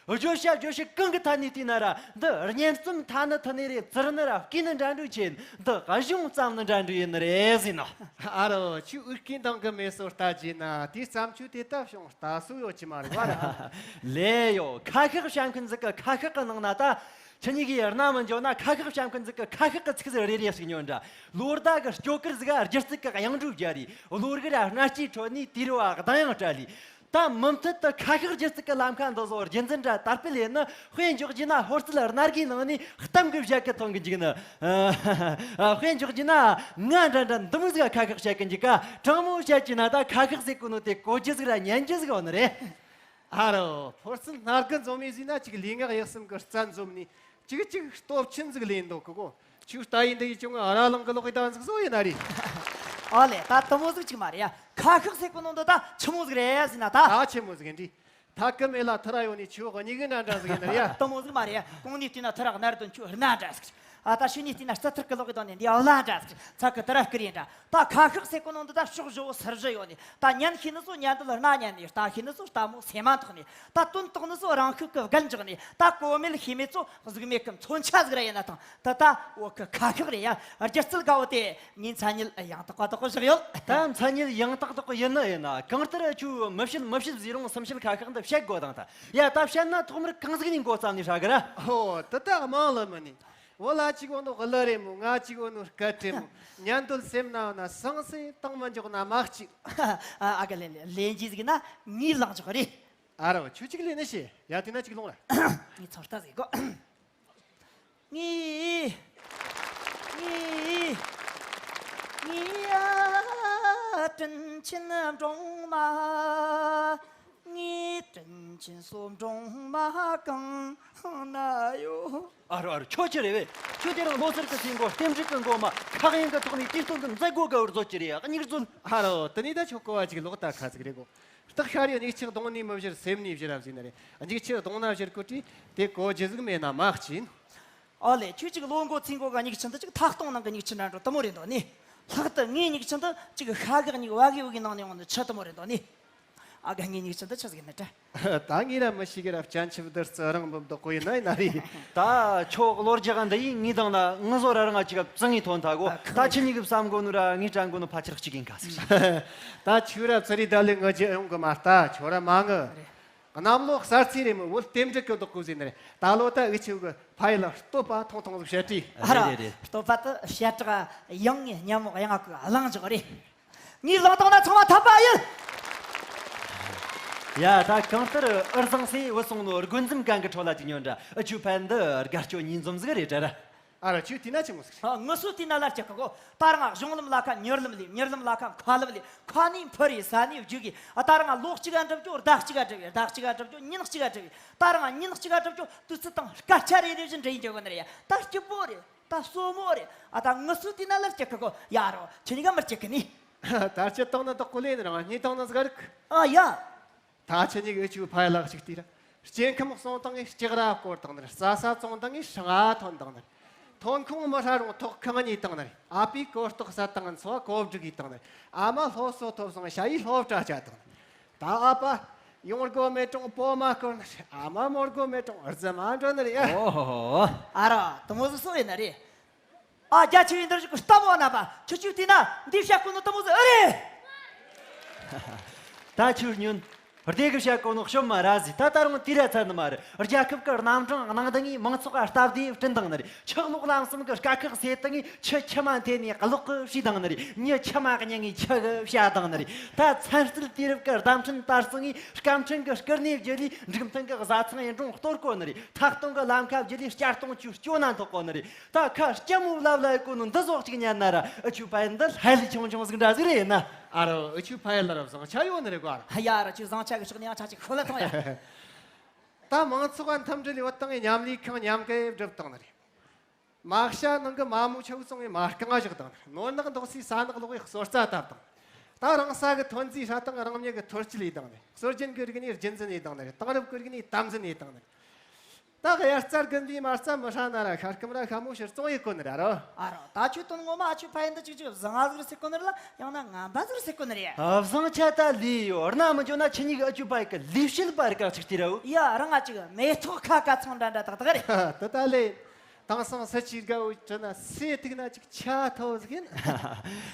བརྗོད་བྱ་བརྗོད་བྱེད་གང་གི་ཐད་ནས་བལྟས་ན་ར། འདི་སྙན་རྩོམ་ཐ་ན་ཐ་ནས་རེད། བཙིར་ནི་ར་བརྐུས་ནི་འདྲ་འདྲ་བྱེད། འདི་གཞུང་བརྩམས་ནི་འདྲ་འདྲ་ཡིན་ནི་རེད་ཟེར་ནོ། ཨ་རོ། ཁྱོས་ཨུ་རྐུན་དང་གི་མེ་སོར་ལྟ་རྒྱུ་ན་དེའི་བརྩམས་ཆོས་དེ་ལྟ་བྱུང་ལྟ་སྲོལ་ཡོད་ཀྱི་མ་རེད་བ་ར། ལེ་ཡོ། ཁ་ཤགས་བཤད་མཁན་ཟིག་གི་ཁ་ཤགས་ཀྱི་ནང་ན་ད། ཁྱེད་གཉིས་ཀྱིས་རྣ་མི་འཇོག་ན། ཁ་ཤགས་བཤད་མཁན་ཟིག་གི་ཁ་ཤགས་ཀྱི་ཚིག་ཟིག་རེ་རེ་ཞིག་ཉོན་དྲ། ལོ་ཟླ་གི་སྐྱོ་གར་ཟིག་ག་སྒྱུ་རྩལ་གི་དབྱངས་འགྲོས་རྒྱག་རེ། བློ་རིག་ར་སྔ་ལྕེ་ཁྲོད་ནས་དུས་རབས་གདངས་དབྱངས་བཀྲ་ལི། ད་མུ་མཐུད་དུ་ཁ་ཤགས་སྒྱུ་རྩལ་གི་ལམ་ཁ་འདི་ཚོ་རྒྱུན་འཛིན་དྲ་དར་སྤེལ་ཡེད་ནི། དཔེ་འཇོག་རྒྱུ་ན་ཧོར་སིལ་སྣ་དགུའི་ནང་ནས་གཏམ་གི་བཞད་གི་ཐོན་གི་འཇུག་ནི། ཨ། དཔེ་འཇོག་རྒྱུ་ན་ང་འདྲ་འདྲ་འདི་མོ་ཟིག་ག་ཁ་ཤགས་བཤད་གི་འཇུག་ག། དྲང་མོ་བཤད་རྒྱུ་ན་ད་ཁ་ཤགས་ཟེར་གོ་ནོ་དེ་གོ་རྒྱུ་ཟིག་ར་ཉན་རྒྱུ་ཟིག་ཡོད་ནི་རེད། ཨ་རོ། ཧོར་སིལ་སྣ་དགུ་འཛོམས་མི་ཟིན་ན་ཅིག་ལུས་ངག་ཡིད་གསུམ་གི་རྩལ་འཛོམས་ནས་ཅིག་ཅིག་སྟོབས་ཆེན་ཟིག་ལེན་འདུག་གི་གོ། ཁྱོད་ལྟ་ཡི་འདི་ཡི་ཅུང་ང་ར་ལང་གི་ལོག་གི་ད་ཟིག་བཟོ་ཡིན་ན་རེད། ཨ་ལེ། ད་དུ་མོ་ཟིག་ཅིག་མ་རེད་ཡ། ཁ་ཤགས་ཟེར་གོ་ནོ་འདི་ད་ཆི་མོ་ཟིག་རེད་ཟེར་ན་ད། ད་ཆི་མོ་ཟིག་ཡིན་དྲིས། ད་ཀི་མེ་ལ་ཐི་ར་ཡོད་ནི་ཁྱོད་གཉིས་གི་འདྲ་འདྲ་ཟིག་ཡིན་ན་རེད་ཡ། དུ་མོ་ཟིག་མ་རེད་ཡ། གོང་ནས་བལྟས་ན་ཐི་ར་སྣར་དོན་ཁྱོད་སྣ་འདྲ་ཟིག། ཨ། ད་ཕྱི་ནས་བལྟས་ན་རྩི་ཐུར་གི་ལོག་གི་དོན་ནས་འདི་བླ་འདྲ་ཟིག། ཚ་གི་དི་ར་སྐུ་རེ་འདྲ། ད་ཁ་ཤགས་ཟེར་གོ་ནོ་འདི་ད་ཕྱོགས་བཞི་བོ་སར་བཞི་ཡོད་ནི། ད་ཉན་ཤེས་ནི་ཚོ་ཉན་འདོད་སྣ་ཉན་ནི། ལྟ་ཤེས་ནི་ཚོ་ལྟད་མོ་སེམས་མ་ཐག་ནི། ད་དོན་རྟོགས་ནི་ཚོ་རང་ཤུགས་ཀྱི་བརྒལ་འཇོག་ནི། ད་གོ་མེད་ཤེས་མེད་ཚོ་གཟུགས་མེད་ཀྱི་མཚོན་ཆ་ཟིག་ར་ཡིན་ན་ཐང་། ད་ད་བོད་ཀྱི་ཁ་ཤགས་རེད་ཡ། སྒྱུ་རྩལ་དགའ་བོ་དེ་ངའི་མཚན་སྙན་ཡང་དག་པ་དག་པོ་བཞག་ཡོད། ད་མཚན་སྙན་ཡང་དག་དག་པོ་ཡིན་ནི་ཡིན་ན། གང་ལྟར་ཁྱོས་མི་བཤད་མི་བཤད་ཟེར་རུང་སུམ་བཤད་ཁ་ཤགས་འདི་བཤད་དགོས་དང་ད། ཡ། ད་བཤད་ན་ཐོག་མར་གང་ཟིག་ནས་འགོ་བརྩམས་ནས་ཧྲ་གི་ར། ཧོ། དེ་ད་མང་ལ་མི་ནི། བོད་ལ་གཅིག་བོ་ནོ་གླུ་རེད་མོ། ང་གཅིག་བོ་ནོ་སྐད་རེད་མོ། ཉན་འདོད་སེམས་ན་ཡོད་ན་སང་སེ་བཏང་མི་འཇོག་ན་མ་གཅིག། ཨ་ག་ལེ་ལེ། ལེན་གྱི་ཟིག་ན་ངའི་ལངས་འཇོག་རེད། ཨ་རོ། ཁྱོད་གཅིག་ལེན་ནི་ཤེས་ཡ། དེ་ན་གཅིག་ལོངས་ར། ངའི་ཚོད་ལྟ་ཟིག་གོ། ངའི་ངའི་ངའི་ཨ་དྲིན་ཆེན་སྒྲོལ་མ། ངའི་དྲིན་ཆེན་སོ་སྒྲོལ་མ་གང་ན་ཡོད། ཨ་རོ། ཨ་རོ། ཁྱོད་ཅི་རེད་བས། ཁྱོད་དེ་རིང་ལོ་སར་གི་ཚེ་མགོ་རྟེན་འབྲེལ་གི་མགོ་མ། ཁ་གཡེང་གི་ཐོག་ནས་དུས་སྟོན་གི་མཛད་སྒོ་གི་བར་བཟོ་གི་རེད། ཡ། སྙིགས་རྫུན། ཨ་རོ། དེ་ནས་ད་ཁྱོད་གོ་བ་ཅིག་ལོག་ལྟ་ཁ་ཟིག་རེད་གོ། སྟག་ཤ་རའི་མིག་ཆུ་གདོང་ནས་མི་བཞུར། སེམས་ནས་བཞུར་ར་ཟེར་ནི་རེད། མིག་ཆུ་གདོང་ན་བཞུར་གོ་དུས་དེ་གོ་རྒྱུ་ཟིག་མེད་ན་མ་གཅིག་ཡིན། ཨོ་ལེ། ཁྱོད་ཅིག་ལོ་མགོ་ཚིག་མགོ་ག་མིག་ཆུ་འདི་ཅིག་ཐག་སྟོང་ནང་གི་མིག་ཆུ་འདྲ་འགྲོ་དུ་མོ་རེད་འདོད་ནི། ལྷག་ཏུ་ངའི་མིག་ཆུ་འདི་ཅིག་ཤ་གི་གཉིས་བ་གི་བུ་གི་ནང་ནས་འོང་ནི་ཆུ་དུ་མོ་རེད་འདོད་ནི། ཨ་ག་ངའི་མིག་ཆུ་འདི་ཆི་ཟིག་ནི་དྲ། ད་ངས་ར་མི་ཤེས་གི་ར། སྤྱན་ཆབ་བདུད་རྩི་རང་འབུབ་བདག་པོ་ཡིན་ན་ཡིན་ན་རེད། ད་ཁྱོད་གློ་རྒྱག་འདི་ཡིས་ངའི་དང་ན་ངུ་བཟོ་ར་རང་ང་ཅིག་བཙང་ངི་ཐོན་ཐ་གོ། ད་ཁྱེད་གཉིས་གི་བསམ་གོ་ནོ་ར་ངས་དྲན་གོ་ནོ་ཕལ་ཆེར་གཅིག་ཡིན་ཁ་ཟིག། ད་ཁྱོད་ར་བཙིར་རེ་ད་ལེ་ངུ་རྒྱུ་ཡོང་གི་མ་ལྟ། ཁྱོད་ར་མ་ངུ། གནམ་ལོ་གསར་ཚེས་རེད་མོ། བོད་རྟེན་འབྲེལ་གི་བདག་པོ་ཟེར་ནི་རེད། ད་ལོ་ད་འུ་ཆོ་གི་ཕ་ཡུལ་ལ་བསྟོད་པ་ཐུང་ཐུང་ཟིག་བཤད་དྲིས། ཨ་ར། རེད་རེད་རེད། བསྟོད་པ་དུ་བཤད་གྲགས་ཡང་ངས་སྙན་མོ་ཡང་ང་གི་གླེང་འཇོག་རེད། ངའི་ལག་ཐོག་ན་ཚང་མ་འཐད་པ་ཡིན། ཡ། ད་གང་ལྟར་འུར་ཟིང་སེ་བུད་སོང་ནོ་རྒོད་འཛུམ་གང་གི་ཁྲོད་ལ་ཅིག་ཉོན་དྲ། འུ་ཆོའི་ཕན་འདི་དགའ་སྐྱོ་གཉིས་འཛོམས་ཟིག་རེད་དྲ་ར། ཨ་ར། ཁྱོད་དེ་ན་ཆི་མོ་ཟིག་རེད། ཨ། ངུ་སོ་དེ་ན་ལ་སྐྱག་གི་གོ། ད་རང་གཞུང་ལམ་ལ་ཁ་མྱུར་ལམ་ལས། མྱུར་ལམ་ལ་ཁ་མཁའ་ལམ་ལས། མཁའ་ནས་འཕུར་རེ་ས་ནས་རྒྱུག་གི། ཨ། ད་རང་ལོ་གཅིག་ག་འགྲུབ་རྒྱུ་ཟླ་གཅིག་ག་འགྲུབ་ཡ། ཟླ་གཅིག་ག་འགྲུབ་རྒྱུ་ཉིན་གཅིག་ག་འགྲུབ་ཡ། ད་རང་ཉིན་གཅིག་ག་འགྲུབ་རྒྱུ་དུས་ཚོད་དང་སྐད་ཆ་རེ་རེ་བཞིན་འདྲ་ཡིན་རྒྱུ་གི་ནི་རེད་ཡ། ད་སྐྱིད་པོ་རེད། ད་སོ་མོ་རེད། ཨ། ད་ངུ་སོ་དེ་ན་ལ་སྐྱག་གི་གོ། ཡ་རོ། ཁྱེད་གཉིས་ཀ་མི་སྐྱིད་གི་ནི། ད་ཁྱེད་དང་ན་དག་གོ་ལེ་ནི་རང་གཉིས་དང་ན་ཟིག་རིག། ཨ་ཡ། ད་ཁྱེད་གཉིས་ཀྱིས་འུ་ཆོའི་ཕ་ཡུལ་ལ་ཞིག་ལྟོས་ར། སྐྱེ་ཁམས་སྲུང་བཏང་ངས་ལྕགས་ར་བསྐོར་བཏང་ནི་རེད། རྩྭ་ས་བཙོང་བཏང་ངས་ཧྲང་ང་ཐོན་བཏང་ནི་རེད། ཐོན་ཁུངས་མི་ཧྲ་རུང་ཐོག་ཁང་གཉིས་བཏང་ནི་རེད། ཨ་ཕས་གོ་རྟོགས་ཟ་བཏང་ངས་འཚོ་བ་གོ་སྒྲིག་གིས་བཏང་ནི་རེད། ཨ་མ་སློབ་གསོ་ཐོབ་སོང་ངས་ཞ་ཡིས་སློབ་གྲྭ་བཅའ་བཏང་ནི་རེད། ད་ཨ་ཕ་ཡོང་སྒོ་མེད་རུང་སྤོ་མ་བསྐོར་ནི་རེད། ཨ་མ་མོ་སྒོ་མེད་རུང་རྫི་མ་འགྲོ་ནི་རེད་ཡ། ཨོ་ཧོ། ཨ་ར། དུ་མོ་ཟིག་སོ་ཡིན་ན་རེད། ཨ། རྒྱ་ཆེ་བའི་འདིར་བཞུགས་ལྟ་མོ་རྣམ་པ། ཁྱེད་ཆོས་བལྟས་ན་འདི་བཤད་གོ་ནོ་དུ་མོ་ཟིག་ཨེ་རེད། ད་ཁྱོས་ཉོན། སྡེ་གི་བཤད་གོ་ནོ་གཤོམ་མ་ར་ཟིག། ད་ད་རུང་དུས་ར་ཚར་ནི་མ་རེད། རྒྱལ་ཁབ་ཀྱི་རྣམ་གྲངས་གནང་སྟངས་ངས་མང་ཚོགས་ལ་སྟབས་བདེ་བསྐྲུན་བཏང་ནི་རེད། ཆུ་གློག་ལམ་གསུམ་གྱི་དཀའ་ཁག་སེལ་སྟངས་ངས་ཆུ་ཆུ་མ་འཐེན་ནས་གློག་གི་བྱས་བཏང་ནི་རེད། མྱི་ཆུ་མ་གཉིད་ངས་ཆུ་གི་བྱ་བཏང་ནི་རེད། ད་ཚན་རྩལ་དུས་རབས་ཀྱི་བརྡ་འཕྲིན་དར་སྲོལ་ངས་སྐམ་ཕྲན་གྱི་སྐུ་སྣེ་བརྒྱུད་ལས་འབྲུག་མཐུན་གྱི་བཟའ་ཚང་ཡིན་རུང་གཏོར་གོ་ནི་རེད། ཐད་གཏོང་གི་ལམ་ཁ་བརྒྱུད་ལས་བསྐྱར་གཏོང་བཅོས་སྐྱོ་ན་ཐོག་གོ་ནི་རེད། ད་ཁ་སྐྱ་མོ་ལབ་ལ་ཡི་གོ་ནོ་འདི་ཟོག་ཅིག་ཉན་ན་ར། འུ་ཆོའི་ཕ་ཡུལ་འདི་ལྷ་ལས་ཆུང་ཆུང་ཟིག་འདྲ་ཟིག་རེད་ཡིན་ན། ཨ་རོ། ཨུ་ཆུ་ཕ་ཡུལ་ལ་རོ་བཟང་ཆ་ཡོད་ནི་རེད་གོ། ཨ་རོ། ཡ་རོ། ཁྱོད་བཟང་ཆ་གི་ཕྱོགས་ནས་ཡང་ཆ་ཅིག་ཤོད་ལ་ཐོངས་ཡ། ད་མང་ཚོགས་མཐུན་སྒྲིལ་ཡོད་སྟངས་ཀྱི་མཉམ་ལས་ཁང་མཉམ་གི་སྒྲུབ་བཏང་ནི་རེད། མ་ཤ་ནང་གི་མ་མོ་ཆུ་བཙོང་བའི་མ་རྐང་བཞག་བཏང་ནི་རེད། ནོར་ནག་འདོགས་སའི་ས་ནག་ལོག་གི་གསོལ་རྩ་བཏབ་བཏང་། ད་རང་ས་གི་ཐོན་རྫས་ཧྲ་ཐང་རང་མྱི་གི་ཐོར་སྐྱིད་ལས་བཏང་ནི་རེད། སྲོལ་རྒྱུན་གི་རིག་གནས་རྒྱུན་འཛིན་ལས་བཏང་ནི་རེད། དེང་རབས་གི་རིག་གནས་དམ་འཛིན་ལས་བཏང་ནི་རེད། ད་གི་དབྱར་རྩྭ་དགུན་འབུའི་མ་རྩ་མི་ཧྲ་ན་ར་ཤ་སྐམ་ར་ཤ་མོ་ཕྱིར་བཙོང་ཡི་གོ་ནི་ར་རོ། ཨ་རོ། ད་ཁྱོད་དོན་ངོ་མ་ཨ་ཆུ་ཕ་ཡུལ་འདི་ཅིག་ཅིག་བཟང་ང་ཟིག་རེད་ཟེར་གོ་ནི་ར་ཡང་ན་ངན་པ་ཟིག་རེད་ཟེར་གོ་ནི་རེད། ཨ། བཟང་ཆ་ད་ལོས་ཡོད། ར་ན་མི་འཇོ་ན་ཁྱེད་གཉིས་ཀྱི་ཨ་ཆུ་ཕ་ཡུལ་གི་ལས་བྱེད་པ་རིགས་ཅིག་དེ་ར་འོ། ཡ། རང་ང་ཅིག་མེ་ཏོག་ཁ་ཁ་ཚང་འདྲ་འདྲ་ཏག་ཏག་རེད། དེ་ད་ལོས། དེང་སང་སུ་ཅིག་དགའ་བོ་བྱས་ན་སེ་ཐིག་ན་ཅིག་ཆ་ཐོ་ཟིག་ཡིན།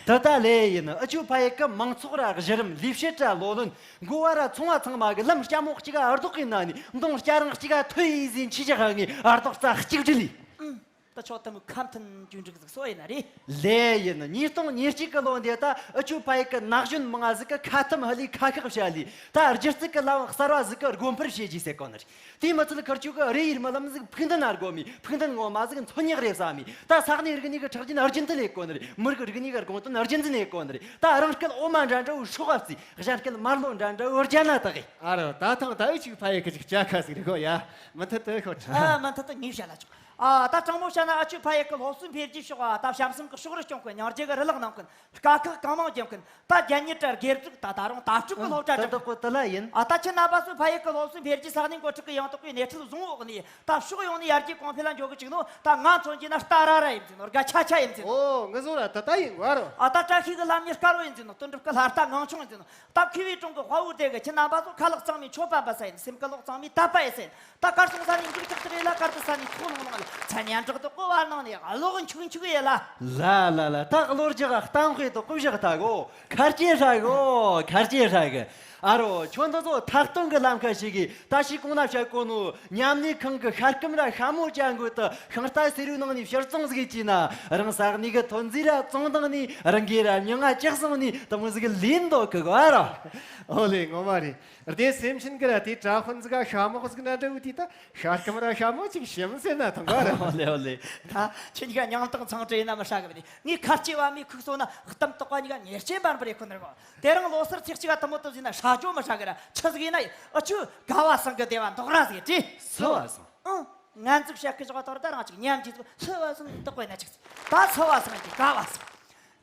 དེ་ད་ལོས་ཡིན། ཨ་ཆུ་ཕ་ཡུལ་གི་མང་ཚོགས་ར་གཞི་རིམ། ལས་བྱེད་ར་ལོ་ལོན། འགོ་བ་ར་ཚོང་བ་ཚང་མ་གི་ལམ་སྐྱ་མོ་གཅིག་ག་རྡོག་གི་ན་ནི་མདུང་སྐྱ་རིང་གཅིག་ག་ཐོས་ཡིན་ཟིན་ཆི་ཅག་ཧ་ངི་རྡོག་རྩ་གཅིག་སྒྲིལ་ལི། ཨུམ། ད་ཆོག་དེ་མོ་ཁ་མཐུན་རྒྱུ་འགྲིག་ཟིག་སོ་ཡིན་ན་རེད། ལོས་ཡིན། ཉིས་སྟོང་ཉེར་གཅིག་གི་ལོ་འདི་ད་ཨ་ཆུ་ཕ་ཡུལ་གི་ན་གཞོན་མང་ང་ཟིག་གི་ཁ་ཐུམ་ཧ་ལི་ཁ་ཁག་བྱ་ལི། ད་སྒྱུ་རྩལ་གི་ལམ་གསར་བ་ཟིག་གི་སྒོ་འཕར་བྱེད་རྒྱུ་ཟེར་གོ་ནི་རེད། དེ་མི་ཚད་ཁུར་ཆུ་གི་རེ་ཡིར་མི་ལམ་ཟིག་ཕུགས་འདུན་ན་སྒོ་མི། ཕུགས་འདུན་ངོ་མ་ཟིག་འཚོལ་སྙེག་རེ་ས་མི། ད་ས་གནས་རིག་གནས་གི་ཁྲག་རྒྱུན་རྒྱུན་འཛིན་ལས་གོ་ནི་རེད། མི་རིགས་རིག་གནས་གི་དགོངས་དོན་རྒྱུན་འཛིན་ལས་གོ་ནི་རེད། ད་རང་སྐད་འོ་མ་འདྲ་འདྲ་བོ་སྲོག་བ་བརྩི། གཞན་སྐད་མར་ལོ་འདྲ་འདྲ་བོ་རྒྱ་ན་དག་གི། ཨ་རོ། ད་ཐང་ད་ཨུ་ཆུ་ཕ་ཡུལ་གི་ཅིག་ཅག་ཁ་ཟིག་རེད་གོ་ཡ། མུ་མཐུད་དུ་ཤོད། ཨ། མུ་མཐུད་དུ་ངས་བཤད་ལ་ཆོག་ཨ། ད་དྲང་མོ་བཤད་ན་ཨ་ཆུ་ཕ་ཡུལ་གི་སློབ་གསོའི་འཕེལ་རྒྱས་ཕྱོགས་ཨ། ད་གཤམ་གསུམ་གི་ཕྱོགས་རིས་སྐྱོང་མཁན། ཉར་རྒྱུ་གི་རི་ལག་གནང་མཁན། དཀའ་ཁག་གང་མང་རྒྱབ་མཁན། ད་རྒྱལ་གཉེར་དྲ་སྒེར་བཙུགས། ད་ད་རུང་དྭ་ཕྲུག་གི་སློབ་གྲྭ་ད་སྒྲུབ། ད་གོ་དེ་ལ་ཡིན། ཨ། ད་ཁྱེད་རྣམ་པ་ཚོས་ཕ་ཡུལ་གི་སློབ་གསོའི་འཕེལ་རྒྱས་ས་གནས་འགོ་ཁྲིད་གི་ཡང་དག་པའི་སྣེ་ཁྲིད་བཟུང་འོག་ནས་ད་ཕྱོགས་ཡོངས་ནས་ཡར་རྒྱས་གོང་འཕེལ་ལ་འགྱོ་གི་བཅུག་ནོ། ད་ང་མཚོན་གྱི་ན་རྟ་ར་ར་ཡིན་ཟིན་ནོ། སྒ་ཆ་ཆ་ཡིན་ཟིན་ནོ། ཨོ། ངི་བཟོ་ར་ད་ད་ཡིན་བ་རོ། ཨ། ད་བཀྲ་ཤིས་གི་ལམ་ཉེར་དཀར་བོ་ཡིན་ཟིན་ནོ། དོན་གྲུབ་གི་ལྷ་རྟ་ངང་ཆུང་ཡིན་ཟིན་ནོ། ད་ཁུ་བའི་གྲོང་གི་དཔའ་བོ་དེ་གི་ཁྱེད་རྣམ་པ་ཚོ་ཁ་ལག་གཙང་མའི་མཆོད་པ་འབུལ་ས་ཡིན། སེམས་ཀྱི་ལོག་གཙང་མའི་དད་པ་ཡིན་ཟེར། ད་གར་སོང་ས་ནས་འཇིགས་ཆགས་ཆགས་ཡེ་ལ། གར་དུ་ས་ནས་ཐོག་ལོང་ལོང་ལ། ཚ་ཉ་འབྲག་དུ་ཀོ་བ་ནང་ནས་གློག་འཁྱུག་འཁྱུག་ཡེ་ལ། ལ་ལ་ལ། ད་གློ་རྒྱག་གཏམ་དཔེ་དུ་ཀུ་བཞག་ད་གོ། ཁར་ཅེ་ཧྲ་གོ། ཁར་ཅེ་ཧྲ་གི། ཨ་རོ། ཁྱོད་འདི་ཚོ་ཐག་གཏོང་གི་ལམ་ཁ་ཞིག་གིས་ད་ཞིག་གོང་ན་བཤད་གོ་ནོ། མཉམ་ལས་ཁང་གི་ཤ་སྐམ་ར་ཤ་མོ་ཅན་གོ་དུ་ཤིང་རྟ་སེ་རུའི་ནང་ནས་ཕྱིར་བཙོང་ཟིག་གི་ཅི་ན། རང་ས་གནས་གི་ཐོན་རྫས་ར་བཙོང་བཏང་ནས་རང་གི་ར་མྱིང་ང་ཅག་སོང་ནས་དུ་མོ་ཟིག་ལེན་འདོད་གི་གོ། ཨ་རོ། ཨོ་ལེ། ངོ་མ་རེད། དེ་སེམས་ཅན་གི་ར་དེ་དྲ་ཧོན་ཟིག་ག་ཤ་མོག་ཟིག་ན་འདྲ་བོ་དེ་ད་ཤ་སྐམ་ར་ཤ་མོ་ཅིག་ཞིམ་ཟེར་ན་ཐང་ག་ར། ཨོ་ལེ་ཨོ་ལེ། ད་ཁྱེད་གཉིས་ཀ་མྱང་སྟག་ཚང་བྲེ་ཡིན་ན་མི་ཧྲ་གི་བ་ནི། ངས་ཁ་ལྕེ་བ་མའི་ཁུག་སོ་ན་གཏམ་དོག་པ་གཉིས་ཀ་ཉེར་ཆེན་པར་འབུར་ཡེ་ཁོ་ནར་གོ། དེ་རིང་ལོ་སར་ཚེགས་གཅིག་ག་དུ་མོ་དུ་ཟིན་ན་ཧྲ་ཇོ་མི་ཧྲ་གི་ར་ཆི་ཟིག་ཡིན་ན་ཡིན། ཨ་ཆུ་དགའ་བ་སང་གི་བདེ་བ་འདོག་ར་ཟིག་ཡིན་དྲི། སུ་བ་སང་། ཨང་། ང་འཛུགས་བྱ་ཁི་ཞོག་ཐོར་ད་རང་ཅིག་ཉམས་ཀྱི་ཚུགས་སུ་བ་སང་འདོག་པ་ཡིན་ན་ཅིག་ད་སུ་བ་སང་གི་དགའ་བ་སང་།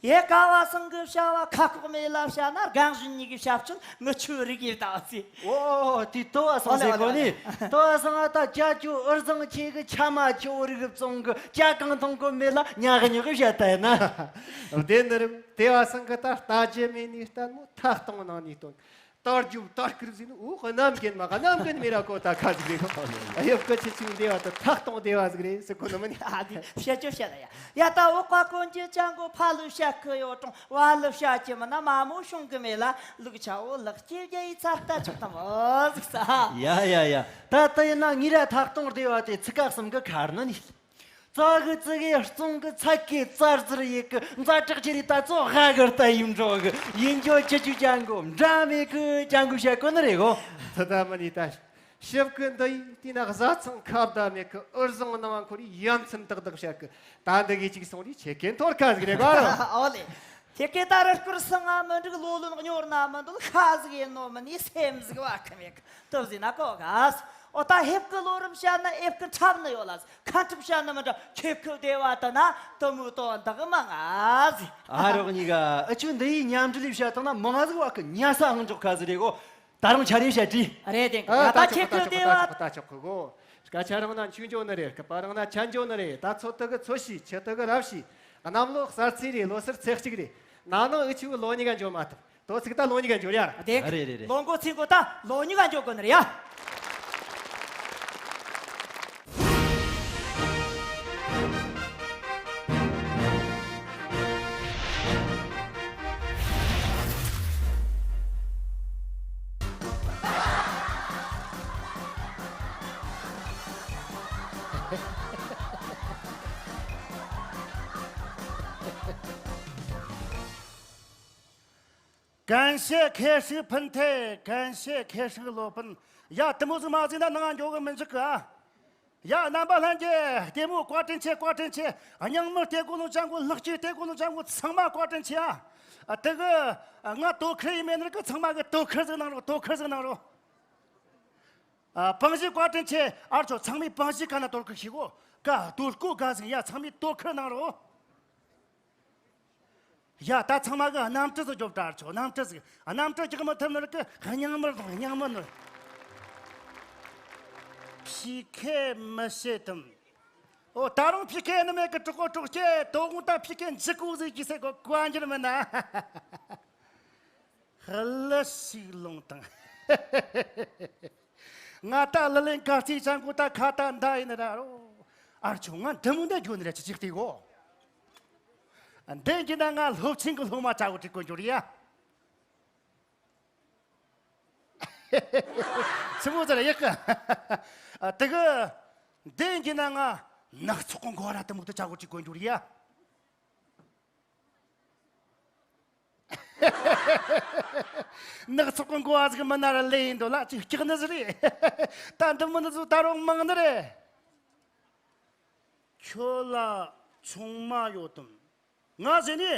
ཡེ་དགའ་བ་སང་གི་བྱ་བ་ཁ་ཁོག་མེད་ལ་བྱ་ན། རྒན་གཞོན་གཉིས་ཀྱི་ཞབས་ཕྱི་ངི་ཆུ་རིག་ཡིར་ད་བ་ཚེ། ཨོ་ཨོ་ཨོ། དེ་ལྟོ་བ་སང་ཟེར་གོ་ནི། ལྟོ་བ་སང་ཨ་ད་ཅ་ཅོ་ཨུར་ཟང་ཆེ་གི་ཆ་མ་ཆོ་རིག་བཙོང་གི་ཅ་གང་ཐོང་གི་མེད་ལ་ཉག་ཉག་བྱ་ད་ཡིན་ན། དེ་ནི་རིམ་དེ་བ་སང་གི་ད་ལྟ་རྒྱུ་མེད་ནི་ལྟད་མོ་ཐག་གཏོང་ནང་ནས་སྟོན། ལྟར་རྒྱུ་ལྟར་ཀིར་ཟིན་འུ་གནམ་རྒན་མ་གནམ་རྒན་མི་ར་གོ་ད་ཁ་ཟིག་རེད་གོ། ཡབ་ཀི་ཆི་ཆི་འདེ་བ་ད་ཐག་གཏོང་བདེ་བ་ཟིག་རེད་ཟེར་གོ་ནི་མ་ནི། ཨ་དེ་བཤད་ཅོ་བཤད་ལ་ཡ། ཡ་ད་འོག་པ་གོན་གྱི་ཅང་གོ་ཕ་ལུ་བཤད་ཁི་ཡོད་ཀྲོང་བ་ལུ་བཤད་ཀྱི་མི་ན་མ་མོ་ཤོང་གི་མེད་ལ། ལུག་ཆ་འོ་ལག་སྐྱེ་རྒྱ་ཡི་ཚར་ལྟ་ཆོག་ད་མོ་ཟིག་ས། ཡ་ཡ་ཡ། ད་ད་ཡིན་ན་ངི་ར་ཐག་གཏོང་བདེ་བ་དེ་ཚིག་ཁ་གསུམ་གི་ཁར་ནི་ནི། ཙག་གི་ཙི་གི་སྟོང་གི་ཚ་གི་ཙར་ཙིར་ཡི་གི་ཛ་དྲག་ཅི་རི་ད་ཙོ་ཧ་གི་རྟ་ཡིན་འགྲོ་གི་ཡིན་འགྱོ་ཅི་ཅུ་ཅང་གོ་འདྲ་མེད་གི་ཅང་གོ་བཤད་གོ་ནི་རེད་གོ། ད་ད་མ་ནི་ད་ཞིབ་གི་འདི་ཡི་དེ་ན་བཟའ་ཚང་ཁ་བརྡ་མེད་གི་ཨུར་ཟང་ནང་ཁོ་རི་ཡ་མཚན་ཏག་ཏག་བཤད་གི་ད་འདི་གི་ཅིག་སོང་རི་ཆེ་གེ་ཐོར་ཁ་ཟིག་རེད་གོ་ར། ཨོ་ལེ། ཁྱེད་ཀྱིས་ད་རུ་སྐུར་སང་ང་མི་འགྲིག་ལོ་ལོན་གཉོར་ན་མི་འདུག་ཤ་ཟིག་ཡིན་ནོ་མིན་ནི་སེམས་ཟིག་བ་ཁི་མེད་གི་སྟོབས་ཟིན་ན་གོ་ག་ཨོ་ད་ཧེབ་ཀི་ལོ་རུམ་བཤད་ན་ཨེབ་ཀི་འཁྲབ་ནི་ཡོད་ལ་ཟིག་ཁ་འཁྲབ་བཤད་ནི་མི་འདྲ་ཁྱེད་ཁི་བདེ་བ་ད་ན་དུ་མུ་ཏོ་འདག་མ་ང་ཟིག་ཨ་རོགས་གཉིས་ཀ་ཨ་ཆུ་འདི་ཡི་མཉམ་འབྲེལ་ལས་བཤད་བཏང་ན་མང་ང་ཟིག་བ་ཀི་ཉ་ས་ཧང་འཇོག་ཁ་ཟིག་རེད་གོ། ད་རུང་ཆ་རེ་བཤད་དྲི། རེད་དེ་ཨ་ད་ད་ཆོག་ཁྱེད་ཁི་ད་ཆོག་བདེ་ད་བ། ཆོག་ད་ཆོག་གི་གོ། སྐད་ཆ་རང་ན་ཆུང་འཇོག་ནི་རེད། སྐད་པ་རང་ན་ཆ་འཇོག་ནི་རེད། ད་ཚོད་ལྟ་གི་ཚོད་ཤེས་ཆུ་ལྟ་གི་རབ་ཤེས། གནམ་ལོ་གསར་ཚེས་རེད། ལོ་སར་ཚེས་གཅིག་རེད། ན་ནིང་ཨུ་ཆུ་གི་ལོ་གཉིས་ཀ་འཇོག་མ་ཐུབ། དོ་ཚིག་ད་ལོ་གཉིས་ཀ་འཇོག་ཡ། དེ་རེད་རེད་རེད། ལོ་འགོ་ཚིག་འགོ་ད་ལོ་གཉིས་ཀ་འཇོག་དགོས་ནི་རེད་ཡ། ཀན་ཤེས་ཁེ་ཧྲི་ཕིན་ཐེ། ཀན་ཤེས་ཁེ་ཧྲི་ལོ་ཕིན། ཡ་དེ་མོ་ཟིག་མ་ཟིག་ན་ནང་འགྱོ་གི་མི་འཇུག་གི་ཨ། ཡ་རྣམ་པ་ལྷན་རྒྱས་ལྟད་མོ་བཀའ་དྲིན་ཆེ། བཀའ་དྲིན་ཆེ། སྙིང་མི་ལྟད་གོ་ནོ་ཅང་གོ་ལག་སྐྱེས་ལྟད་གོ་ནོ་ཅང་གོ་ཚང་མ་བཀའ་དྲིན་ཆེ་ཨ། ཨ། དེ་གི། ཨ། ང་དོ་ཁུར་ཡིན་མེད་ནི་གི། ཚང་མ་གི་དོ་ཁུར་ཟིག་གནང་རོགས། དོ་ཁུར་ཟིག་གནང་རོགས། ཨ། པང་གཞི་བཀའ་དྲིན་ཆེ། ཨར་ཆོ་ཚང་མས་པང་གཞི་ག་ན་དོ་ཁུར་ཞིག་གོ། ཀ་དོ་ཀོ་ག་ཟིག་ཡ། ཚང་མས་དོ་ཁུར་གནང་རོགས། ཡ། ད་ཚང་མ་གི་གནམ་གྲུ་ཟིག་རྒྱོབ་དྲ། ཨར་ཆོ་གནམ་གྲུ་ཟིག་གནམ་གྲུ་རྒྱག་མི་ཐུབ་ནི་རིགས་གི་སྙིང་མར་དང་། སྙིང་མར་ནོར། ཕྱི་ཁེ་མི་བྱེད་དམ། ཨོ། ད་རུང་ཕྱི་ཁེ་ནི་མེད་གི། གྲོགས་གོ་གྲོགས་ཀྱེ། དོ་དགོང་ད་ཕྱི་ཁེ་འཇིག་གོ་ཟིག་གི་ཟེར་གོ། བཀའ་འགྱུར་མིན་ན། ཧ་ལས་ཞིག་ལོང་དང་། ང་ད་ལི་ལིང་ག་རྩིས་ཅང་གོ། ད་ཁ་ད་འདའ་ཡིན་ར་རོ། ཨར་ཆོ་ང་འདི་མོ་འདི་འགྱོ་ནི་ར་ཅི་ཅིག་ལྟོས་གོ། འདི་གི་ན་ང་སློབ་ཆེན་གི་སློབ་མ་ཆ་གོ་ཁྲིད་གོ་འགྱུར་ཡ། ཆི་མོ་ཟེར་ཡག་གི། ཨ། དེ་གི་འདི་གི་ན་ང་ནག་ཚོགས་གི་འགོ་ར་དེ་མོ་དེ་ཆ་གོ་ཁྲིད་གོ་འགྱུར་ཡ། ནག་ཚོགས་གི་འགོ་བ་ཟིག་མིན་ན་ར་ལེ་ཡིན་འདུག་ལ། ཅིག་སྐྲག་ནི་ཟིག་རེད། ད་འདི་མོ་ནི་ཟིག་ད་རུང་མང་ནི་རེད། ཁྱོད་ལ་ཆུང་མ་ཡོད་དམ། ང་ཟེར་ནི།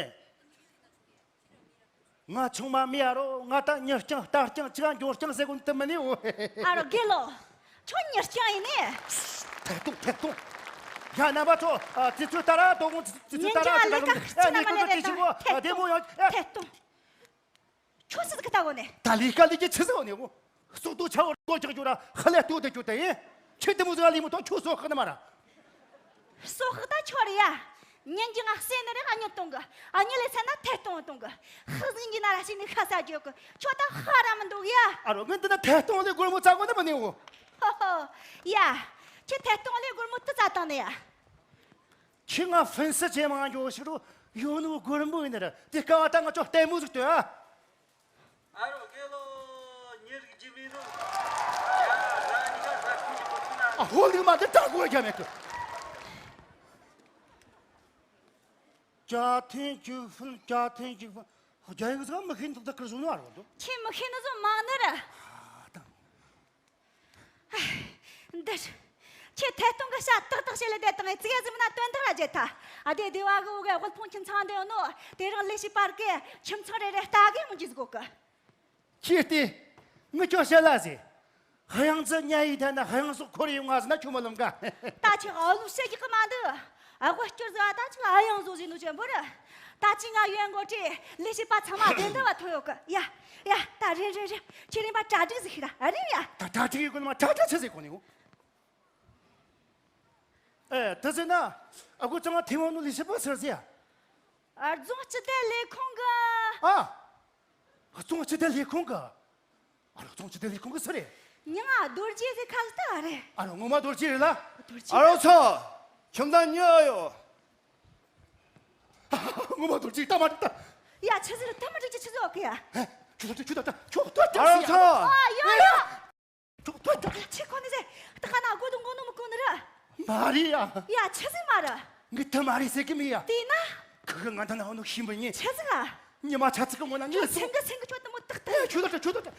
ང་ཆུང་མ་མེད་ཡ་རོ། ང་ད་མྱི་རྐྱང་རྟ་རྐྱང་ཅིག་འགྱོ་རྐྱང་ཟེར་གོ་ནི་དེ་མིན་ནི་འོ། ཨ་རོ་དགེ་ལོ། ཁྱོད་མྱི་རྐྱང་ཡིན་ནི། ཐད་གཏོང་། ཐད་གཏོང་། ཡ། རྣམ་པ་ཚོ། ཨ། དུས་ཚོད་ལྟར་དོ་དགོང་དུས་ཚོད་ལྟར་ཉིན་རྒྱུན་ལས་ཀ་སྤྱི་ན་མ་ནི་རེད་དང་། ཐད་གཏོང་། བདེ་མོ་ཡོང་། ཨ། ཐད་གཏོང་། ཁྱོད་སུ་ཟིག་གི་ལྟ་གོ་ནས། ད་ལས་ཀ་ལས་ཀྱི་ཆི་ཟིག་ནས་འོ། སོག་ཏུ་ཆ་བོར་གོ་ཅག་ཅོ་ར་ཧ་ལས་ལྟོས་དེ་ཅོ་དེ་ཡིན། ཁྱོད་དེ་མོ་ཟིག་ལས་མོ་ཐོ་ཁྱོད་སོག་ཁ་ན་མ་ར། སོག་ཁ་ད་ཁྱོད་རེད་ཡ། ཉིན་གྱི་ང་སེ་ནི་རེ་ཨ་ཉོ་གཏོང་གི། ཨ་ཉོ་ལས་ཚ་ན་ཐད་གཏོང་གཏོང་གི། ཧི་ཟིན་གྱི་ན་ར་ཞིག་ནི་ཁ་ས་རྒྱོ་གི། ཁྱོད་ད་ཧ་ར་མི་འདུག་ཡ། ཨ་རོ། ངས་འདི་ན་ཐད་གཏོང་ལས་སྒོར་མོ་བཙལ་གོ་ནི་མིན་ནི་འོ། ཧོ་ཧོ། ཡ། ཁྱོད་ཐད་གཏོང་ལས་སྒོར་མོ་དུ་བཙལ་བཏང་ནི་ཡ། ཁྱོད་ང་ཧྥིན་སི་ཅན་མང་འགྱོ་ཞིག་རུ་ཡོད་ནོ་སྒོར་མོ་ཡིན་ནི་ར། དེ་སྐབས་ད་ང་ཚོ་ལྟད་མོ་ཟིག་ལྟོས་ཨ། ཨ་རོ་དགེ་ལོ། ཉེ་རིགས་ཀྱི་མི་རུ། ཡ། ར་ཉི་ག་ས་ཁུལ་གྱི་པོ་ཁུ་ན། ཨ། ཧོ་ལིག་མ་འདི་ད་གོ་རྒྱ་མེད་གི། ཅ་ཐེན་ཅུ་ཧྥུན། ཅ་ཐེན་ཅུ་ཧྥུན། རྒྱ་ཡིག་ཟིག་མི་ཤེས་འདུག་ད་ཁར་བཟུང་ནི་ཨ་རོ་འདུག་ཁྱེད་མི་ཤེས་ནི་ཟོ་མང་ནི་ར། ཨ། ད། འདིར། ཁྱེད་ཐད་གཏོང་གི་ཤ་ཏག་ཏག་བྱེད་ལས་བསྡད་དང་། ཙིག་ཟིག་མིན་ན་དོན་དག་ར་བརྗེད་ཐལ། ཨ། དེ་སྡེ་བ་གི་འུ་གའི་དབུལ་ཕོངས་ཁྱིམ་ཚང་འདི་ཡོད་ནོ། དེ་རིང་ལས་བྱེད་པར་གི་ཁྱིམ་ཚང་རེ་རེ་ལྟ་གི་ཡོང་རྒྱུ་ཟིག་གོ་གི། ཁྱེད་དེ་ངི་ཁྱོད་བཤད་ལ་ཟེ། ཧ་ཡང་ཙི་ཉ་ཡི་ཐད་ན་ཧ་ཡང་སོག་ཁོར་ཡོང་ང་ཟེར་ན་ཁྱོད་མ་ལོམ་ག་ད་ཁྱེད་ཨ་ལུ་བཤད་རྒྱུ་གི་མ་འདུག་ཨ། དབུལ་སྐྱོར་ཟེར་བ་ད་ཅིག་ཨ་ཡང་བཟོ་བཞིན་ནོ་ཅན་པོ་རེད། ད་ཅིག་ང་ཡོན་གོ་ཁྲི་ལས་བྱེད་པ་ཚང་མ་བདེན་དུ་བ་ཐོ་ཡོད་གི། ཡ། ཡ། ད་རེད་རེད་རེད། ཁྱེད་རིམ་པ་གྲ་སྒྲིག་ཟིག་ཤི་ར། ཨ། རེད་ཡ། ད་གྲ་སྒྲིག་ཡོད་གོ་ནི་མ་གྲ་སྒྲིག་ཆི་ཟིག་གོ་ནི་འོ། ཨེ། ད་ཟེར་ན་ཨ་གོ་ཚང་མ་ཐེ་ཝན་ནོ་ལས་བྱེད་པ་ཟེར་ཟེ་ཡ། ཨ། རྫོང་སྤྱི་བདེ་ལས་ཁུངས་གི། ཨ། རྫོང་སྤྱི་བདེ་ལས་ཁུངས་གི། ཨ་རོ། རྫོང་སྤྱི་བདེ་ལས་ཁུངས་གི་སུ་རེད། མྱིང་ང་རྡོ་རྗེ་ཟེར་ཁ་ཟིག་ལྟ་བ་རེད། ཨ་རོ། ངོ་མ་རྡོ་རྗེ་རེད་ལ། རྡོ་རྗེ། ཨ་རོ་ཚོ། ཁྱིམ་ཚང་ཉོ་ཡོད། ངོ་མ་རྡོ་རྗེ་ལྟ་མ་འགྲིག་ད། ཡ། ཆི་ཟིག་ལྟ་མ་འགྲིག་ཅི་ཆི་ཟིག་ཡོད་གི་ཡ། ཧེ། ཁྱོད་ད་ཁྱོད་ད་ཁྱོད་ད་ཨ་རོ་ཚོ། ཨ། ཡོ་ཡོ། ཁྱོད་ད་ད། ཆི་གོ་ནི་ཟེ། ད་ཁ་ན་སྒོ་དུ་མགོ་ནུ་མི་གོ་ནི་ར། མ་རེད་ཡ། ཡ། ཆི་ཟིག་མ་རེད། ངི་ད་མ་རེད་ཟེར་གི་མི་ཡ། དེ་ན། ཁི་གི་ང་ད་ན་ཧོ་ནུ་ཤི་མི་ཉེ། ཆི་ཟིག་ཨ། ཉི་མ་ཆ་ཚིག་གི་ངོ་ན་ངས་སོང་། སེང་གི་སེང་གི་ཁྱོད་ད་མོ་ཏག་ཏག་ཨེ། ཁྱོད་ད་ད་ཁྱོད་ད་ད།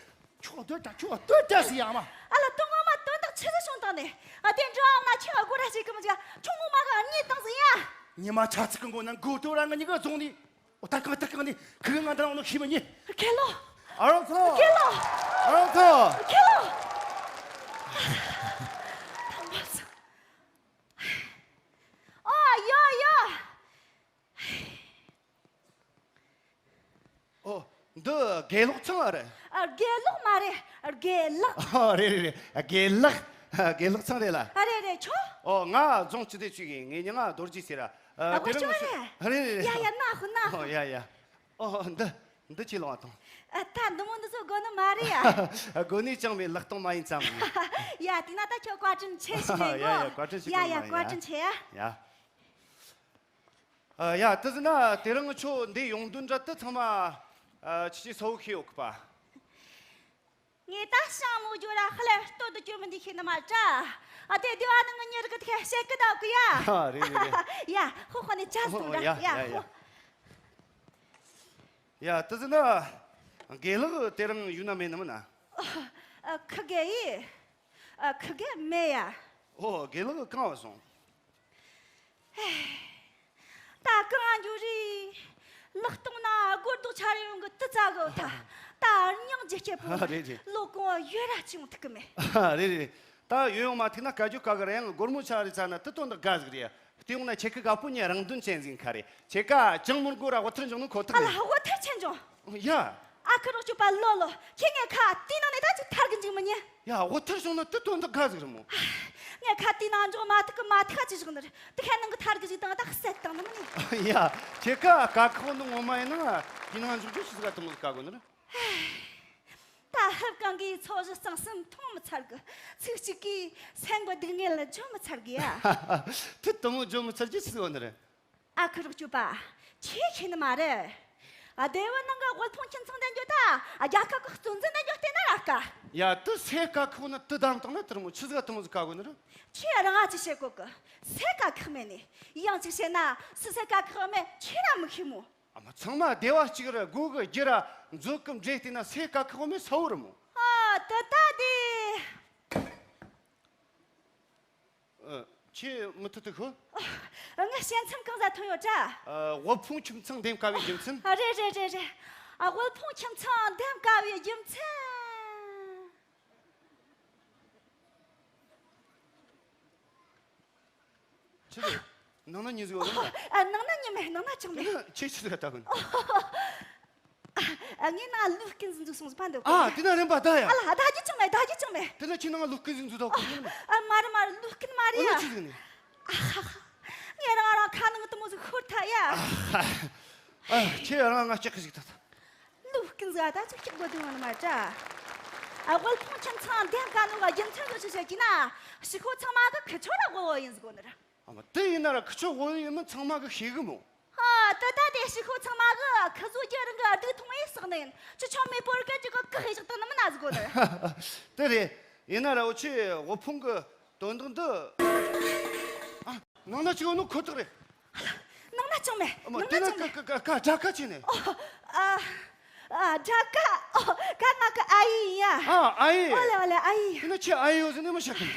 ཁྱོད་ད་ད་ཁྱོད་ད་ད་ཟེ་ཡ་མ། ཨ་ལ། དོན་ངོ་མ་དོན་དག་ཆི་ཟིག་བྱུང་བཏང་ནས། ཨ། དེ་འདྲ་ཨ་ན་ཁྱོད་ཨ་གོ་ར་ཞིག་གི་མི་ཟིག་ཁྱོད་ངོ་མ་གི་ཨ་མྱེས་བཏང་ཟིག་ཡ། ཉི་མ་ཆ་ཚིག་གི་ངོ་ན་མགོ་ཏོ་ར་ང་གཉིས་ཀ་བཟུང་ནས། ཨོ། ད་གང་ད་གང་ནི་ཁི་གི་ང་ད་ནང་ནོ་ཤི་མི་ཉེ། དགེ་ལོ། ཨ་རོ་ཚོ། དགེ་ལོ། ཨ་རོ་ཚོ། དགེ་ལོ། ཨོ་ཡོ་ཡོ། ཨོ། འདི་དགེ་ལོག་ཚང་ཨ་རེད། ཨ། དགེ་ལོག་མ་རེད། དགེ་ལག་ཨ། རེད་རེད་རེད། དགེ་ལག་དགེ་ལག་ཚང་རེད་ལ། ཨ། རེད་རེད། ཁྱོད། ཨོ། ང་རྫོང་སྤྱི་བདེ་ཅུས་ཀྱི། ངའི་མྱིང་ང་རྡོ་རྗེ་ཟེར་ར། ཨ། དེ་རིང་ཁྱོད་རེད། རེད་རེད་རེད། ཡ་ཡ། ན་ཧུ་ན་ཧུ། ཨོ། ཡ་ཡ། ཨོ། འདི་འདི་ཅི་ལོང་བ་དང་། ཨ། ད་འདི་མོ་འདི་ཚོ་དགོ་ནི་མ་རེད་ཡ། དགོ་ནི་ཅང་མེད། ལག་སྟོང་མ་ཡིན་ཙམ་ཡིན། ཡ། དེ་ན་ད་ཁྱོད་བཀའ་དྲིན་ཆེ་ཞིག་ཡིན་གོ། ཡ་ཡ། བཀའ་དྲིན་ཞིག་ཡ་ཡ། བཀའ་དྲིན་ཆེ་ཡ། ཡ། ཨ། ཡ། དེ་ཟེར་ན་དེ་རིང་ཁྱོད་འདི་ཡོང་དོན་འདྲ་དེ་ཚང་མ། ཨ། ཁྱེད་ཀྱིས་གསལ་བོ་ཤེས་ཡོད་གི་པ། ངས་ད་ཤང་མོ་ཇོ་ར་ཧ་ལས་ལྟོ་དུ་གྱོ་མི་འདི་ཤེས་ནི་མ་ཏྲ། ཨ། དེ་དེ་བ་ནི་ངི་ཉེ་རིགས་དེ་བཤད་གི་ད་གི་ཡ། ཨ། རེད་རེད་རེད། ཡ། ཧོ་ཧོ་ནི་ཅ་སྟོང་ད། ཡ་ཡ་ཡ། ཡ། དེ་ཟེར་ན་དགེ་ལག་དེ་རིང་ཡོད་ན་མེད་ནི་མིན་ན། ཨ། ཁི་དགེ་ཡི། ཨ། ཁི་དགེ་མེད་ཡ། ཨོ། དགེ་ལག་གང་བ་སོང་། ད་གང་འགྱོ་རེད། ལག་སྟོང་ན་སྒོར་རྡོག་ཆ་རེ་ཡོང་གི་དུ་ཙ་གི་ཐ། ད་སྙིང་རྗེ་སྐྱེ་པོ། ཨ། རེད་རེད། ལོ་གོང་ཡོད་ར་ཅིག་ཡོང་ཐུབ་གི་མེད། ཨ། རེད་རེད། ད་ཡོད་ཡོད་མ་ཐུག་ན་བཀའ་བརྒྱུད་བཀའ་གི་ར་ཡང་སྒོར་མོ་ཆ་རེ་ཙ་ན་དུ་དོན་དག་དགའ་ཟིག་རེད། དེ་ཡོང་ན་ཁྱེད་ཀི་དགའ་པོ་ཉེ་རང་དོན་ཅན་ཟིག་ཁ་རེད། ཁྱེད་ཀ་ཅང་མི་དགོས་ར་དབུ་ཐར་འཇོག་ནོ་ཁོ་ཐག་ཨ་ལ་རེད། དབུ་ཐར་ཆེན་འཇོག་ཡ། ཨ་ཁུ་རོགས་སྐྱོབ་པ་ལོ་ལོ། ཁྱེད་ངའི་ཁ་དེའི་ནང་ནས་ད་ཅིག་ཐར་གི་འཇུག་མི་ཉན། ཡ། དབུ་ཐར་བྱུང་ན་དུ་དོན་དག་དགའ་ཟིག་རེད་མོ། ངའི་ཁ་དེའི་ནང་འཇོག་མ་ཐུབ་གི་མ་ཐུབ་ཁ་ཅིག་བཞག་ནི་རེད། དུ་ཁའི་ནང་གི་ཐར་གི་ཅིག་དང་ད་གསལ་བཏང་ནི་མིན་ནི། ཡ། ཁྱེད་ཀ་དཀའ་ཁག་ནི་ངོ་མ་ཡིན་ན་དེའི་ནང་འཇོག་རྒྱུ་ཆི་ཟིག་ག་དུ་མོ་ཟིག་དཀའ་གོ་ནི་རེད། ད་ཧབ་གང་གིས་ཚོ་བཞི་གཙང་གསུམ་མཐོང་མི་ཚར་གི། ཚིག་གཅིག་གིས་སེམས་གི་སྡུག་བསྔལ་བརྗོད་མི་ཚར་གི་ཡ། དུ་དུ་མོ་བརྗོད་མི་ཚར་རྒྱུ་ཆི་ཟིག་ཡོད་ནི་རེད། ཨ་ཁུ་རོགས་སྐྱོབ་པ། ཁྱེད་ཤེས་ནི་མ་རེད། ཨ། སྡེ་བའི་ནང་གི་དབུལ་ཕོངས་ཁྱིམ་ཚང་དེ་འགྱོ་ད། ཨ། རྒྱལ་ཁབ་ཀྱི་གཙོ་འཛིན་དེ་འགྱོ་བལྟས་ན་ར་དཀའ། ཡ། དུ་སེ་དཀའ་ཁག་ནི་དུ་བདམས་བཏང་ན་དུ་ར་མོ་ཆི་ཟིག་ག་དུ་མོ་ཟིག་དཀའ་གོ་ནི་རེད། ཁྱེད་རང་ང་ཅི་བཤད་གོ་གི། སེ་དཀའ་ཁག་མེད་ནི། ཡང་ཅིག་བཤད་ན་སུ་སེ་དཀའ་ཁག་མེད་ཁྱེད་རང་མི་ཤེས་མོ། ཨ་མ། ཚང་མ་སྡེ་བ་གཅིག་ར་སྒོ་གི་རྒྱུ་ར་མཛོད་གི་འདྲེས་བལྟས་ན་སེ་དཀའ་ཁག་མེད་ས་བོ་རེད་མོ། ཨ། དུ་ད་དེ། ཨ། ཁྱེད་མུ་མཐུད་དུ་ཤོད། ཨ། ངའི་བཤད་མཚམས་གང་ཟིག་ཐོན་ཡོད་དྲ། ཨ། དབུལ་ཕོངས་ཁྱིམ་ཚང་འདེམས་དཀའ་བའི་རྒྱུ་མཚན། ཨ། རེད་རེད་རེད་རེད། ཨ། དབུལ་ཕོངས་ཁྱིམ་ཚང་འདེམས་དཀའ་བའི་རྒྱུ་མཚན། ཆི་རེད། ནང་ན་མྱི་ཟིག་ཡོད་ལ། ཨ། ནང་ན་མྱི་མེད། ནང་ན་ཅང་མེད། དེ་ན་ཁྱེད་ཆི་ཟིག་ལྟ་གི་ནི། ཨ། ངའི་ནང་ལུག་སྐུན་ཟིག་འཛུགས་སོང་ཟིག་ཕན་འདོད་གི། ཨ། དེ་ན་རིམ་པ་ད་ཡ། ཨ་ལ། ད་རྒྱུ་ཅང་མེད། ད་རྒྱུ་ཅང་མེད། དེ་ན་ཁྱེད་ནང་ལུག་སྐུན་ཟིག་འཛུགས་ད་གི་ནི། ཨ། མ་རེད་མ་རེད། ལུག་སྐུན་མ་རེད་ཡ། ཨོ་ན་ཆི་ཟིག་ནི། ཨ་ཧ་ཧ། ངས་རང་རང་ཁ་ནང་དུ་མོ་ཟིག་ཤོར་ཐལ་ཡ། ཨ། ཁྱེད་རང་ང་སྐྲག་གི་ཟིག་ད་ད། ལུག་སྐུན་ཟིག་ད་ཅིག་སྐྲག་དགོས་དོན་ཡོད་ནི་མ་རེད་དྲ། ཨ། དབུལ་ཕོངས་ཁྱིམ་ཚང་འདེམས་དཀའ་ནོ་གི་རྒྱུ་མཚན་ཟིག་ཅིག་བཤད་རྒྱུ་ན། ཕྱི་ཁོ་ཚང་མ་གི་ཁི་ཆོ་ར་དབུལ་བོ་ཡིན་ཟེར་གོ་ནི་ར། ཨ་མ། དེ་ཡིན་ན་ར་ཁི་ཆོ་དབུལ་བོ་ཡིན་མིན་ཚང་མ་གི་ཤེས་གི་མོ། ཨ། དེ་ད་དེ་ཕྱི་ཁོ་ཚང་མ་གི་ཁི་བཟོ་རྒྱུ་རང་གི་སྡུག་མཐོང་ཡས་བསགས་ནི་ཡིན། ཅི་ཆོ་མེད་པོ་ར་གི་ཅིག་གི་གི་ཧེ་ཞིག་དང་ནི་མིན་ན་ཟེར་གོ་ནི་ར། དེ་རེད། ཡིན་ན་ར་འུ་ཆོས་དབུལ་ཕོངས་གི་དོན་དག་འདི། ཨ། ནང་ན་ཅིག་ཡོད་ནོ་ཁོ་ཐག་རེད། ནང་ན་ཅང་མེད། ཨ་མ། ནང་ན་དེ་ན་ཅང་མེད། ཀ་ཀ་ཀ་དགྲ་ཁ་ཆེ་ནས། ཨོ། ཨ། ཨ། དགྲ་ཁ། ཨོ། ཀ་ང་གི་ཨ་ཡེ་ཡིན་ཡ། ཨ། ཨ་ཡེ། ཨོ་ལེ་ཨོ་ལེ། ཨ་ཡེ། དེ་ན་ཁྱེད་ཨ་ཡེ་ཡོད་ཟེར་ནས་མི་བཤད་གི།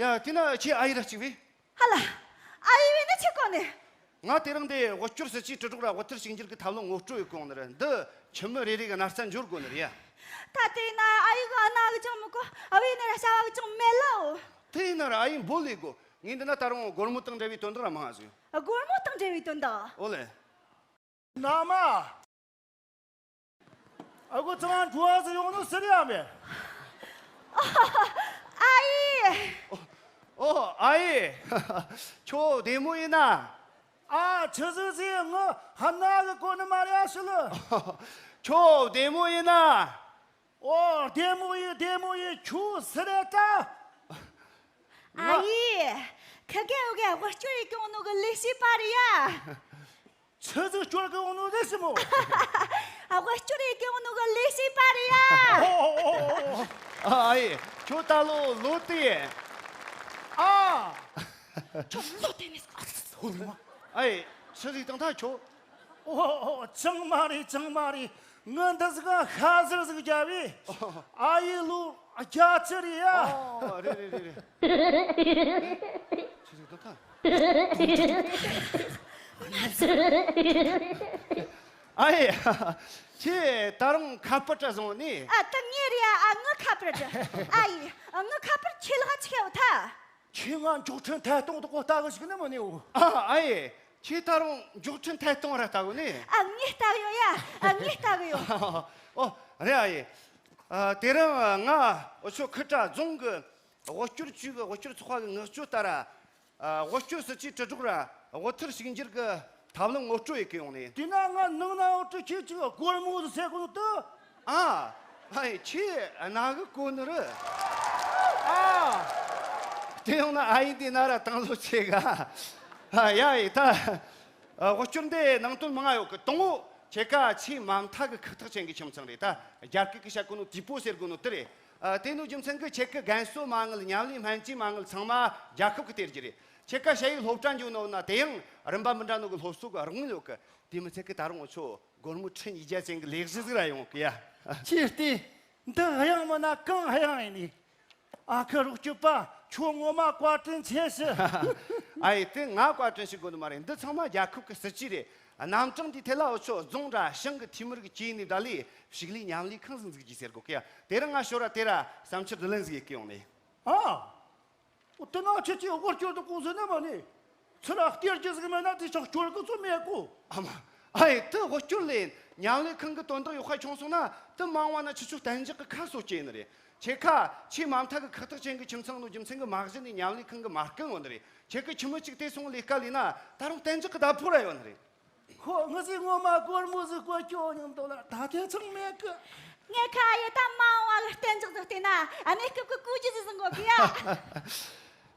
ཡ། དེ་ན་ཁྱེད་ཨ་ཡེ་ར་གཅིག་བས། ཧ་ལ། ཨ་ཡེ་བས་ནི་ཆི་གོ་ནི། ང་དེ་རིང་འདི་དབུལ་སྐྱོར་སྲིད་ཇུས་དྲིལ་སྒྲོག་ར་དབུལ་ཐར་ཕྱུག་འགྱུར་གི་ཐབས་ལམ་ངོ་སྤྲོད་ཡེད་གོ་ནི་རེད། འདི་ཁྱིམ་མི་རེ་རེ་གི་ན་རྩ་འབྱོར་དགོ་ནི་རེད་ཡ། ད་དེ་ན་ཨ་ཡེ་གི་ཨ་ན་གི་ཅང་མི་གོ། ཨ་བས་ནི་ར་བྱ་བ་གི་ཅང་མེད་ལ་འོ། དེ་ཡིན་ན་ར་ཨ་ཡེ་འབོད་ལས་དགོ། ངས་འདི་ན་ད་རུང་སྒོར་མོ་དང་འབྲེལ་བའི་དོན་དག་ར་མང་ང་ཟིག་ཡོད། སྒོར་མོ་དང་འབྲེལ་བའི་དོན་དག་ཨོ་ལེ། ན་མ། ཨ་ཁུ་ཚང་འགྲོ་བ་ཟིག་ཡོང་ནོ་ཟེར་ཡ་མེད། ཨ་ཡེ། ཨོ། ཨ་ཡེ། ཁྱོད་བདེ་མོ་ཡིན་ན། ཨ། ཆི་ཟིག་ཟེར། ངི་ཧ་ན་གི་གོ་ནི་མ་རེད་ཨ་ཤི་ལི། ཁྱོད་བདེ་མོ་ཡིན་ན། ཨོ། བདེ་མོ་ཡིན། བདེ་མོ་ཡིན། ཁྱོད་སུ་རེད་ད། ང་། ཨ་ཡེ། ཁི་གེ་འུ་གེ་དབུལ་སྐྱོར་ཡེད་གི་ཡོང་ནོ་གི་ལས་བྱེད་པ་རེད་ཡ། ཆི་ཟིག་སྐྱོར་གི་ཡོང་ནོ་རེད་ཟེར་མོ། ཨ། དབུལ་སྐྱོར་ཡེད་གི་ཡོང་ནོ་གི་ལས་བྱེད་པ་རེད་ཡ། ཨོ་ཨོ་ཨོ། ཨ། ཨ་ཡེ། ཁྱོད་ད་ལོ་ལོ་དེ། ཨ། ཁྱོད་ལོ་དེ་ནས་ཨ་ཧོ་རུ་མ། ཨ་ཡེ། ཆི་ཟིག་བཏང་ཐལ་ཁྱོད། ཨོ་ཨོ་ཨོ། ཅང་མ་རེད། ཅང་མ་རེད། ངི་འདི་ཟིག་ག་ཤ་ཟུར་ཟིག་རྒྱབ་བས། ཨ་ཡེ་ལོ་བརྒྱད་ཅུ་རེད་ཡ། ཨོ། རེད་རེད་རེད་རེད། ཆི་ཟིག་བཏང་ཐལ། ཨ་ཡེ། ཁྱེད་ད་རུང་ཁ་པར་འདྲ་བཟུང་ནི། ཨ། ད་ངས་རེད་ཡ། ཨ། ངི་ཁ་པར་འདྲ། ཨ་ཡེ། ཨ། ངི་ཁ་པར་ཁྱེད་ལ་ཆི་ཁེ་ཡོད་ཐལ། ཁྱེད་ང་མགྱོགས་འཕྲིན་ཐད་གཏོང་དུ་གོ་ལྟ་གི་ཞིག་ནི་མ་ནི་འོ། ཨ། ཨ་ཡེ། ཁྱེད་ད་རུང་མགྱོགས་འཕྲིན་ཐད་གཏོང་ར་ལྟ་གོ་ནི། ཨ། ངས་ལྟ་གི་ཡོད་ཡ། ཨ། ངས་ལྟ་གི་ཡོད། ཨོ། རེད་ཨ་ཡེ། ཨ། དེ་རིང་ང་འུ་ཆོ་ཁུལ་ཁྲ་རྫོང་གི་དབུལ་སྐྱོར་ཅུས་གི་དབུལ་སྐྱོར་ཚོགས་པ་གི་མངགས་བཅོལ་ལྟར། ཨ། དབུལ་སྐྱོར་སྲིད་ཇུས་དྲིལ་སྒྲོག་ར་དབུལ་ཐར་ཕྱུག་འགྱུར་གི་ཐབས་ལམ་ངོ་སྤྲོད་ཡེད་གི་ཡོང་ནི། དེ་ན་ང་ནང་ན་འོ་དྲི་ཁྱེད་ཅིག་སྒོར་མོ་ཟིག་ཟེར་གོ་ནོ་དུ། ཨ། ཨ་ཡེ། ཁྱེད་ན་གི་གོ་ནི་རེད། ཨ། དེ་ཡོང་ན་ཨ་ཡེ་འདི་ན་ར་དང་ལོ་ཆེ་ག། ཨ། ཡ་ཡེ་ད། ཨ། དབུལ་སྐྱོར་འདི་ནང་དོན་མང་ང་ཡོད་གི། དང་པོ་ཁྱེད་ཀ་ཆེས་མ་མཐའ་གི་ཁག་ཐེག་ཅན་གི་ཁྱིམ་ཚང་རེད། ད་རྒྱ་སྐད་གི་བཤད་གོ་ནོ་དུས་པོ་ཟེར་གོ་ནོ་དེ་རེད། ཨ། དེ་ནོ་རྒྱུ་མཚན་གི་ཁྱེད་ཀི་རྒན་གསོ་མ་དངུལ། ཉམས་ལེན་སྨན་བཅོས་མ་དངུལ་ཚང་མ་རྒྱལ་ཁབ་གི་སྟེར་རྒྱུ་རེད། ཁྱེད་ཀ་ཞ་ཡི་སློབ་གྲྭ་འགྱོ་ནོ་ན་དེ་ཡང་རིམ་པ་མི་འདྲ་ནོ་གི་སློབ་གསོ་གི་རོགས་དངུལ་ཡོད་གི། དེ་མི་ཚད་གི་ད་རུང་འུ་ཆོ་སྒོར་མོ་ཁྲི་ཉིས་བརྒྱ་ཅན་གི་ལས་གཞི་ཟིག་ར་ཡོང་གི་ཡ། ཁྱེད་ལྟོས། འདི་གཡང་མིན་ན་གང་གཡང་ཡིན་ནི། ཨ་ཁུ་རོགས་སྐྱོབ་པ། ཁྱོད་ངོ་མ་བཀའ་དྲིན་ཆེ་ཞུ། ཨ་ཡེ། དེ་ང་བཀའ་དྲིན་ཞུ་དགོས་ནི་མ་རེད། འདི་ཚང་མ་རྒྱལ་ཁབ་ཀྱི་སྲིད་ཇུས་རེད། རྣམ་གྲངས་འདིའི་ཐད་ལ་འུ་ཆོ་རྫོང་ར་ཞང་གི་འཐུས་མི་རིགས་བཅས་ནས་བསྡད་ལས་ཕྱུགས་ལས་མཉམ་ལས་ཁང་ཟིག་འཛུགས་རྒྱུ་ཟེར་གོ་གི་ཡ། དེ་རིང་ང་ཞོར་ར་དེ་ར་བསམ་འཆར་བསྡུ་ལེན་ཟིག་ཡེད་གི་ཡོང་ནས། ཨ། འོ་དེ་ན་ཁྱེད་ཀྱིས་དབུལ་སྐྱོར་དུ་གོ་ཟེར་ན་མ་ནི། ཚུར་ལ་སྟེར་རྒྱུ་ཟིག་མེད་ན་དེ་ཆག་སྐྱོར་གི་ཚོད་མེད་གོ། ཨ་མ། ཨ་ཡེ། དེ་དབུལ་སྐྱོར་ལས་མཉམ་ལས་ཁང་གི་དོན་དག་ཡག་པ་བྱུང་སོང་ན་དེ་མང་བ་ན་ཁྱེད་ཆོ་གཏན་འཇགས་ཀྱི་ཁ་གསོ་རྒྱུ་ཡིན་ནི་རེད། ཁྱེད་ཁ་ཆེས་མ་མཐའ་གི་ཁག་ཐེག་ཅན་གྱི་ཁྱིམ་ཚང་ནོ་རྒྱུ་མཚན་གྱིས་མ་གཞི་ནས་མཉམ་ལས་ཁང་གི་མ་རྐང་ཡོད་ནི་རེད། ཁྱེད་ཀྱི་ཁྱིམ་མི་གཅིག་དེ་སོང་ལས་ཀ་ལས་ན་ད་རུང་གཏན་འཇགས་ཀྱི་བདག་པོ་ར་ཡོད་ནི་རེད། ཁོ་ངི་ཟིག་ངོ་མ་སྒོར་མོ་ཟིག་བཀོལ་སྐྱོ་མྱོང་འདུག་ལ་ད་དེ་ཚང་མེད་གི། ངས་ཁ་ཡི་ད་མང་བ་གི་གཏན་འཇགས་ཟིག་བལྟས་ན་གནས་སྐབས་ཀྱི་སྐུ་རྒྱུ་ཟིག་བཟང་གོ་གི་ཡ།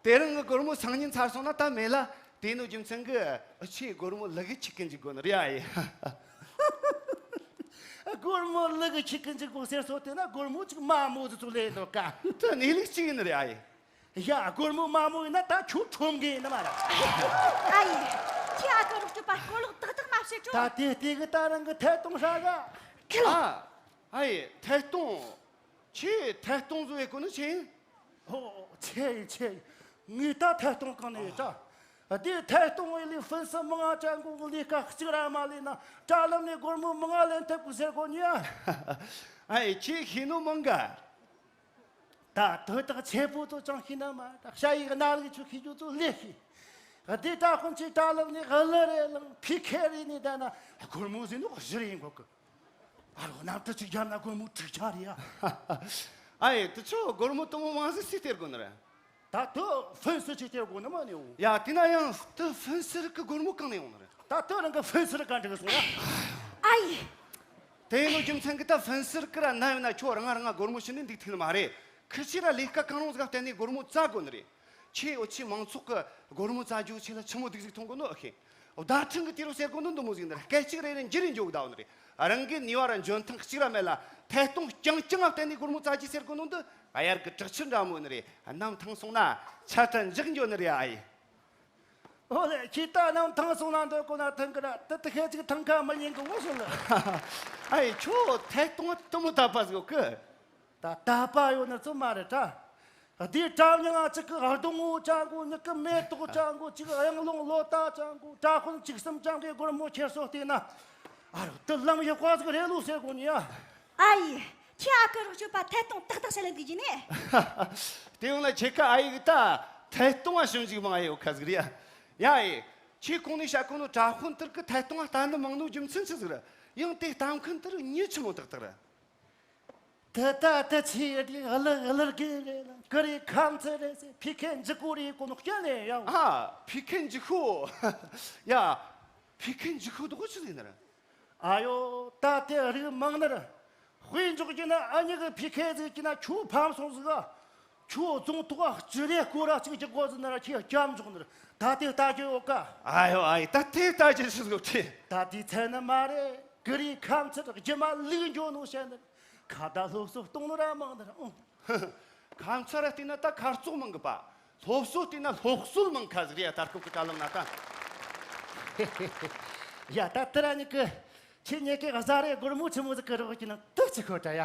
དེ་རིང་གི་སྒོར་མོ་སང་ཉིན་ཚར་སོང་ན་ད་མེད་ལ། དེ་ནོ་རྒྱུ་མཚན་གྱིས་ཨ་ཆེས་སྒོར་མོ་ལི་གི་ཆིག་གི་འཇུག་དགོ་ནི་རེད་ཨ་ཡེ། སྒོར་མོ་ལི་གི་ཆིག་གི་འཇུག་དགོ་ཟེར་སོང་དེ་ན་སྒོར་མོ་ཅིག་དམའ་མོ་ཟིག་ཚུར་ལེན་འདུག་ག། དེ་གནས་ལུགས་གཅིག་ཡིན་ནི་རེད་ཨ་ཡེ། ཡ། སྒོར་མོ་དམའ་མོ་ཡིན་ན་ད་ཁྱོད་ཁྲོམ་གི་ཡིན་ནི་མ་རེད། ཨ་ཡེ། ཁྱེད་ཨ་ཁུ་རོགས་སྐྱོབ་པ་སྐོར་ལོག་ཏག་ཏག་མ་བྱེད་ད་ཁྲོ། དེ་ལྟས་གི་ད་རང་གི་ཐད་གཏོང་ཧྲ་ག། ཁྱེད་ལ། ཨ། ཨ་ཡེ། ཐད་གཏོང་། ཁྱེད་ཐད་གཏོང་བཟོ་ཡེ་གོ་ནི་ཆེ་ཡིན། ཧོ། ཆེ་ཡིན་ཆེ་ཡིན། ངས་ད་ཐད་གཏོང་གང་ནས་ཡོད་ད། དེ་ཐད་གཏོང་བའི་ལས་ཕུན་སུམ་མང་ང་ཅན་གོ་གི་ལས་ཀ་གཅིག་ར་མ་ལས་ན་དྲ་ལམ་ནས་སྒོར་མོ་མང་ང་ལེན་ཐུབ་གི་ཟེར་གོ་ནི་ཡ། ཨ་ཡེ། ཁྱེད་ཤེས་ནོ་མང་ག། ད་དོན་དག་ཆེ་པོ་ཚོ་ཅང་ཤེས་ན་མ་ད་ཤ་ཡི་གནའ་ལུགས་ཆོ་ཤེས་རྒྱུ་ཚོ་ལས་ཤེས། དེ་ད་ཁོང་ཚོས་དྲ་ལམ་ནས་གླུ་རེ་བླངས་ཕི་ཁེ་རེ་ནས་བསྡད་ན་སྒོར་མོ་ཟིན་ནོ་བཞི་རེ་ཡིན་དགོ་གི། ཨ་རོ་གནམ་གྲུ་གཅིག་བརྒྱབ་ན་སྒོར་མོ་དྲུག་ཆ་རེད་ཡ། ཨ་ཡེ། དེ་ཆོ་སྒོར་མོ་དུ་མོ་མང་ཟིག་སུས་སྟེར་དགོ་ནི་རེད། ད་དུ་ཕུན་སུམ་ཅིག་སྟེར་དགོ་ནི་མ་ནི་འོ། ཡ། དེ་ན་ཡང་དུ་ཕུན་སུམ་གི་སྒོར་མོ་གང་ནས་ཡོང་ནི་རེད། ད་དུ་རང་གི་ཕུན་སུམ་ག་འགྲིག་སོང་ཡ། ཨ་ཡེ། དེ་ཡིན་ནོ་རྒྱུ་མཚན་གི་ད་ཕུན་སུམ་གི་ར་ན་ཡོད་ན་ཁྱོད་རང་ང་རང་ང་སྒོར་མོ་ཕྱིན་ནས་འདུག་ཐུབ་ནི་མ་རེད། ཁི་ཆོས་ར་ལས་ཀ་གང་རུང་ཟིག་ག་བརྟེན་ནས་སྒོར་མོ་བཙལ་དགོ་ནི་རེད། ཁྱེད་འུ་ཆོའི་མང་ཚོགས་ཀྱི་སྒོར་མོ་བཙལ་རྒྱུ་ཆེད་ལ་ཆི་མོ་སྡུག་ཟིག་མཐོང་གོ་ནོ་ཨེ་ཤེས། བརྡ་འཕྲིན་གྱི་དུས་རབས་ཟེར་གོ་ནོ་འདི་མོ་ཟིག་ནི་རེད། སྐད་ཅིག་རེ་རེ་འགྱུར་རེ་འགྱོ་གི་བསྡད་ནི་རེད། རང་གི་ནུས་པ་ར་འཇོན་ཐང་གཅིག་ར་མེད་ལ་ཐད་གཏོང་རྐྱང་རྐྱང་ལ་བརྟེན་ནས་སྒོར་མོ་བཙལ་རྒྱུ་ཟེར་གོ་ནོ་འདི་གཡར་གི་གྲགས་ཆེན་འདྲ་མོ་ནི་རེད། གནམ་ཐང་སོང་ན་ཆ་ཚང་འཇག་འགྱོ་ནི་རེད་ཨ་ཡེ། ཨོ་ལེ། ཁྱེད་ད་གནམ་ཐང་སོང་ན་འདོད་གོ་ན་ཐང་གི་ར་དི་དི་ཁེ་ཅིག་ཐང་ཁ་མི་ཉན་གི་འོ་ཤོད་ལ། ཨ་ཡེ། ཁྱོད་ཐད་གཏོང་དུ་མོ་ད་པ་ཟིག་གི། ད་དད་པ་ཡོད་ནི་ཚོ་མ་རེད་ད། དེའི་གྲབས་མྱི་ང་གཅིག་གི་སྡོང་བོ་ཅན་གོ། མྱི་གི་མེ་ཏོག་ཅན་གོ། གཅིག་གི་གཡང་ལུང་ལོ་ཏ་ཅན་གོ། དྲ་དཔོན་བཅུ་གསུམ་ཅན་གི་སྒོར་མོ་ཁྱེར་སོ་བལྟས་ན། ཨ་རོ་དེ་ལམ་ཡག་པ་ཟིག་རེད་ལོ་ཟེར་གོ་ནི་ཡ། ཨ་ཡེ། ཁྱེད་ཨ་ཁུ་རོགས་སྐྱོབ་པ་ཐད་གཏོང་ཏག་ཏག་བྱ་ལེན་གི་ཡིན་ནི། དེ་ཡོང་ན་ཁྱེད་ཀ་ཨ་ཡེ་གི་ད་ཐད་གཏོང་བ་ཞིབ་འཇུག་མང་ཡོད་ཁ་ཟིག་རེད་ཡ། ཡ་ཡེ། ཁྱེད་གོང་ནས་བཤད་གོ་ནོ་དྲ་དཔོན་དེར་གི་ཐད་གཏོང་བ་ལྟ་ནི་མང་ནོ་རྒྱུ་མཚན་ཆི་ཟིག་རེད། ཡང་དེ་ལྟ་མཁན་དེར་མྱི་ཆི་མོ་ཏག་ཏག་རེད། དེ་ལྟ་དེ་ཆི་རེད། གླུ་གླུ་རྒན་རེད་ལ་ཀི་རེ་ཁམ་ཚེ་རེད་ཟེར་ཕི་ཁེ་འཇིག་གོ་རེད་གོ་ནོ་སྐྱེ་ལེ་ཡང་། ཨ། ཕི་ཁེ་འཇིག་ཤོ། ཡ། ཕི་ཁེ་འཇིག་ཤོ་དོ་ཆི་ཟིག་ནི་རེད། ཨ་ཡོ། ད་དེ་རིགས་མང་ནི་རེད། དཔེ་འཇོག་རྒྱུ་ན་ཨ་མྱེས་གི་ཕི་ཁེ་ཟིག་གི་ན་ཁྱོད་ཕམ་སོང་ཟིག་ག། ཁྱོད་རྫོང་ཐོག་ག་སྤྱི་རེ་སྐོར་ར་གཅིག་རྒྱག་དགོ་ཟིག་ན་ར་ཁྱེད་སྐྱབས་འཇོག་ནི་རེད། ད་དེ་ལྟ་རྒྱུ་ཡོད་ཀ། ཨ་ཡོ་ཨ་ཡེ། ད་དེ་ལྟ་རྒྱུ་ཆི་ཟིག་ཡོད་དེ། ད་དེ་ཚད་ནི་མ་རེད། ཀི་རེ་ཁམ་ཚེ་རྒྱུ་མ་ལུག་འགྱོ་ནོ་བཤད་ནི་རེད། ཁ་བརྡ་སློབ་གསོ་གཏོང་ནོ་ར་མང་ནི་རེད། ཨོ། ཁ་མཚར་བལྟས་ན་ད་ཁ་བཙོག་མང་གི་པ། སློབ་གསོ་བལྟས་ན་སློབ་གསོ་མང་ཁ་ཟིག་རེད་ཡ། ད་སྐབས་ཀྱི་དྲ་ལམ་ན་ད། ཡ་ད་དེ་ར་ཉིད་ཀི། ཁྱེད་ཉིད་ཀི་བཟའ་རེ་སྒོར་མོ་ཆི་མོ་ཟིག་གི་རོགས་ཀྱི་ནང་དུ་ཅི་ཁོ་དྲ་ཡ།